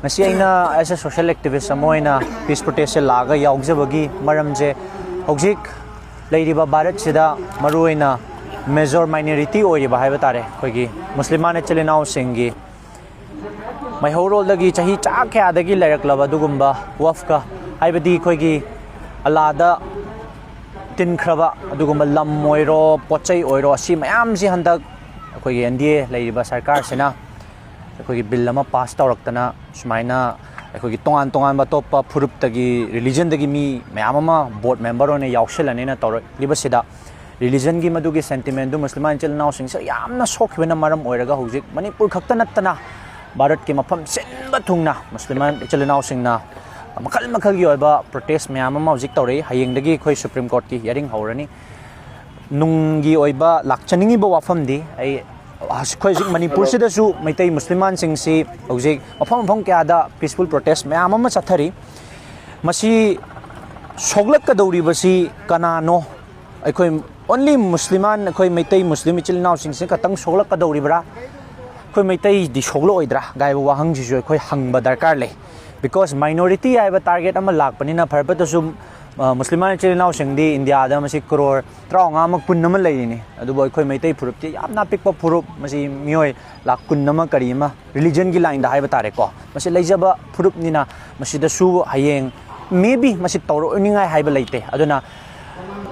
ꯉꯁꯤ ꯑꯩꯅ as a social activist ꯑꯃ ꯑꯣꯏꯅ ꯄꯤꯁ ꯄ꯭ꯔꯣꯇꯦꯁꯁꯦ ꯂꯥꯛꯑꯒ ꯌꯥꯎꯖꯕꯒꯤ ꯃꯔꯝꯁꯦ, ꯍꯧꯖꯤꯛ ꯂꯩꯔꯤꯕ ꯚꯥꯔꯠꯁꯤꯗ ꯃꯔꯨꯑꯣꯏꯅ ꯃꯦꯖꯣꯔ ꯃꯥꯏꯅꯣꯔꯤꯇꯤ ꯑꯣꯏꯔꯤꯕ ꯍꯥꯏꯕ ꯇꯥꯔꯦ, ꯑꯩꯈꯣꯏꯒꯤ ꯃꯨꯁꯂꯤꯝ ꯏꯆꯤꯜ ꯏꯅꯥꯎꯁꯤꯡꯒꯤ ꯃꯩꯍꯧꯔꯣꯜꯗꯒꯤ ꯆꯍꯤ ꯆꯥ ꯀꯌꯥꯗꯒꯤ ꯂꯩꯔꯛꯂꯕ ꯑꯗꯨꯒꯨꯝꯕ ꯋꯐꯀ, ꯍꯥꯏꯕꯗꯤ ꯑꯩꯈꯣꯏꯒꯤ ꯑꯜꯂꯥꯗ ꯇꯤꯟꯈ꯭ꯔꯕ ꯑꯗꯨꯒꯨꯝꯕ ꯂꯝ ꯑꯣꯏꯔꯣ, ꯄꯣꯠ ꯆꯩ ꯑꯣꯏꯔꯣ, ꯑꯁꯤ ꯃꯌꯥꯝꯁꯤ ꯍꯟꯗꯛ ꯑꯩꯈꯣꯏꯒꯤ ꯑꯦꯟ ꯗꯤ ꯑꯦ ꯂꯩꯔꯤꯕ ꯁꯔꯀꯥꯔꯁꯤꯅ ꯑꯩꯈꯣꯏꯒꯤ ꯕꯤꯜ ꯑꯃ ꯄꯥꯁ ꯇꯧꯔꯛꯇꯅ, ꯁꯨꯃꯥꯏꯅ ꯑꯩꯈꯣꯏꯒꯤ ꯇꯣꯉꯥꯟ ꯇꯣꯉꯥꯟꯕ ꯑꯇꯣꯞꯄ ꯐꯨꯔꯨꯞꯇꯒꯤ, ꯔꯤꯂꯤꯖꯟꯗꯒꯤ ꯃꯤ ꯃꯌꯥꯝ ꯑꯃ ꯕꯣꯔꯗ ꯃꯦꯝꯕꯔ ꯑꯣꯏꯅ ꯌꯥꯎꯁꯜꯂꯅꯤꯅ ꯇꯧꯔꯛꯂꯤꯕꯁꯤꯗ, ꯔꯤꯂꯤꯖꯟꯒꯤ ꯃꯗꯨꯒꯤ ꯁꯦꯟꯇꯤꯃꯦꯟꯗꯨ ꯃꯨꯁꯂꯤꯝ ꯏꯆꯤꯜ ꯏꯅꯥꯎꯁꯤꯡꯁꯦ ꯌꯥꯝꯅ ꯁꯣꯛꯈꯤꯕꯅ ꯃꯔꯝ ꯑꯣꯏꯔꯒ ꯍꯧꯖꯤꯛ ꯃꯅꯤꯄꯨꯔ ꯈꯛꯇ ꯅꯠꯇꯅ ꯚꯥꯔꯠꯀꯤ ꯃꯐꯝ ꯁꯤꯟꯕ ꯊꯨꯡꯅ ꯃꯨꯁꯂꯤꯝ ꯏꯆꯤꯜ ꯏꯅꯥꯎꯁꯤꯡꯅ ꯃꯈꯜ ꯃꯈꯜꯒꯤ ꯑꯣꯏꯕ ꯄ꯭ꯔꯣꯇꯦꯁ ꯃꯌꯥꯝ ꯑꯃ ꯍꯧꯖꯤꯛ ꯇꯧꯔꯛꯏ꯫ ꯍꯌꯦꯡꯗꯒꯤ ꯑꯩꯈꯣꯏ ꯁꯨꯄ꯭ꯔꯤꯝ ꯀꯣꯔꯠꯀꯤ ꯍꯤꯌꯥꯔꯤꯡ ꯍꯧꯔꯅꯤ꯫ ꯅꯨꯡꯒꯤ ꯑꯣꯏꯕ ꯂꯥꯛꯆꯅꯤꯡꯉꯤꯕ ꯋꯥꯐꯝꯗꯤ ꯑꯩ ꯑꯩꯈꯣꯏ ꯍꯧꯖꯤꯛ ꯃꯅꯤꯄꯨꯔꯁꯤꯗꯁꯨ ꯃꯩꯇꯩ ꯃꯨꯁꯂꯤꯝꯁꯤꯡꯁꯤ ꯍꯧꯖꯤꯛ ꯃꯐꯝ ꯃꯐꯝ ꯀꯌꯥꯗ ꯄꯤꯁꯐꯨꯜ ꯄ꯭ꯔꯣꯇꯦꯁ ꯃꯌꯥꯝ ꯑꯃ ꯆꯠꯊꯔꯤ꯫ ꯃꯁꯤ ꯁꯣꯛꯂꯛꯀꯗꯧꯔꯤꯕꯁꯤ ꯀꯅꯥꯅꯣ? ꯑꯩꯈꯣꯏ ꯑꯣꯟꯂꯤ ꯃꯨꯁꯂꯤꯝ, ꯑꯩꯈꯣꯏ ꯃꯩꯇꯩ ꯃꯨꯁꯂꯤꯝ ꯏꯆꯤꯜ ꯏꯅꯥꯎꯁꯤꯡꯁꯤ ꯈꯛꯇꯪ ꯁꯣꯛꯂꯛꯀꯗꯧꯔꯤꯕ꯭ꯔꯥ? ꯑꯩꯈꯣꯏ ꯃꯩꯇꯩꯗꯤ ꯁꯣꯛꯂꯛꯑꯣꯏꯗ꯭ꯔꯥ ꯍꯥꯏꯕ ꯋꯥꯍꯪꯁꯤꯁꯨ ꯑꯩꯈꯣꯏ ꯍꯪꯕ ꯗꯔꯀꯥꯔ ꯂꯩ꯫ ꯕꯤꯀꯣꯁ ꯃꯥꯏꯅꯣꯔꯤꯇꯤ ꯍꯥꯏꯕ ꯇꯥꯔꯒꯦꯠ ꯑꯃ ꯂꯥꯛꯄꯅꯤꯅ ꯐꯔꯕꯗꯁꯨ ꯃꯨꯁꯂꯤꯝ ꯏꯆꯤꯜ ꯏꯅꯥꯎꯁꯤꯡꯗꯤ ꯏꯟꯗꯤꯌꯥꯗ ꯃꯁꯤ ꯀ꯭ꯔꯣꯔ ꯇꯔꯥꯃꯉꯥ ꯑꯃ, ꯀꯨꯟ ꯑꯃ ꯂꯩꯔꯤꯅꯤ꯫ ꯑꯗꯨꯕꯨ ꯑꯩꯈꯣꯏ ꯃꯩꯇꯩ ꯐꯨꯔꯨꯞꯇꯤ ꯌꯥꯝꯅ ꯑꯄꯤꯛꯄ ꯐꯨꯔꯨꯞ, ꯃꯁꯤ ꯃꯤꯑꯣꯏ ꯂꯥꯛ ꯀꯨꯟ ꯑꯃ ꯀꯔꯤ ꯑꯃ ꯔꯤꯂꯤꯖꯟꯒꯤ ꯂꯥꯏꯟꯗ ꯍꯥꯏꯕ ꯇꯥꯔꯦꯀꯣ, ꯃꯁꯤ ꯂꯩꯖꯕ ꯐꯨꯔꯨꯞꯅꯤꯅ ꯃꯁꯤꯗꯁꯨ ꯍꯌꯦꯡ ꯃꯦ ꯕꯤ ꯃꯁꯤ ꯇꯧꯔꯛꯅꯤꯡꯉꯥꯏ ꯍꯥꯏꯕ ꯂꯩꯇꯦ꯫ ꯑꯗꯨꯅ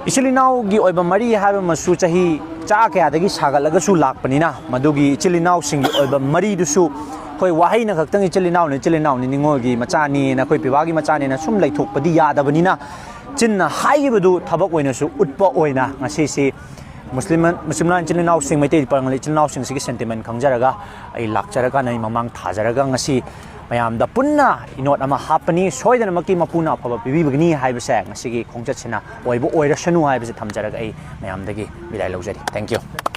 ꯏꯆꯤꯜ ꯏꯅꯥꯎꯒꯤ ꯑꯣꯏꯕ ꯃꯔꯤ ꯍꯥꯏꯕ ꯑꯃꯁꯨ ꯆꯍꯤ ꯆꯥ ꯀꯌꯥꯗꯒꯤ ꯁꯥꯒꯠꯂꯒꯁꯨ ꯂꯥꯛꯄꯅꯤꯅ ꯃꯗꯨꯒꯤ ꯏꯆꯤꯜ ꯏꯅꯥꯎꯁꯤꯡꯒꯤ ꯑꯣꯏꯕ ꯃꯔꯤꯗꯨꯁꯨ ꯑꯩꯈꯣꯏ ꯋꯥꯍꯩꯅ ꯈꯛꯇꯪ ꯏꯆꯤꯜ ꯏꯅꯥꯎꯅꯤ, ꯏꯆꯤꯜ ꯏꯅꯥꯎꯅꯤ, ꯅꯤꯡꯉꯣꯜꯒꯤ ꯃꯆꯥꯅꯤꯅ, ꯑꯩꯈꯣꯏ ꯄꯤꯕꯥꯒꯤ ꯃꯆꯥꯅꯤꯅ ꯁꯨꯝ ꯂꯩꯊꯣꯛꯄꯗꯤ ꯌꯥꯗꯕꯅꯤꯅ ꯆꯤꯟꯅ ꯍꯥꯏꯈꯤꯕꯗꯨ ꯊꯕꯛ ꯑꯣꯏꯅꯁꯨ ꯎꯠꯄ ꯑꯣꯏꯅ ꯉꯁꯤꯁꯤ ꯃꯨꯁꯂꯤꯝ, ꯃꯨꯁꯂꯤꯝ ꯏꯆꯤꯜ ꯏꯅꯥꯎꯁꯤꯡ, ꯃꯩꯇꯩ ꯄꯥꯉꯜ ꯏꯆꯤꯜ ꯏꯅꯥꯎꯁꯤꯡꯁꯤꯒꯤ ꯁꯦꯟꯇꯤꯃꯦꯟ ꯈꯪꯖꯔꯒ ꯑꯩ ꯂꯥꯛꯆꯔꯀꯥꯟꯗ ꯑꯩ ꯃꯃꯥꯡ ꯊꯥꯖꯔꯒ ꯉꯁꯤ ꯃꯌꯥꯝꯗ ꯄꯨꯟꯅ ꯏꯅꯣꯠ ꯑꯃ ꯍꯥꯞꯄꯅꯤ꯫ ꯁꯣꯏꯗꯅꯃꯛꯀꯤ ꯃꯄꯨꯅ ꯑꯐꯕ ꯄꯤꯕꯤꯕꯒꯅꯤ ꯍꯥꯏꯕꯁꯦ ꯉꯁꯤꯒꯤ ꯈꯣꯡꯆꯠꯁꯤꯅ ꯑꯣꯏꯕ ꯑꯣꯏꯔꯁꯅꯨ ꯍꯥꯏꯕꯁꯦ ꯊꯝꯖꯔꯒ ꯑꯩ ꯃꯌꯥꯝꯗꯒꯤ ꯕꯤꯗꯥꯏ ꯂꯧꯖꯔꯤ꯫ Thank you꯫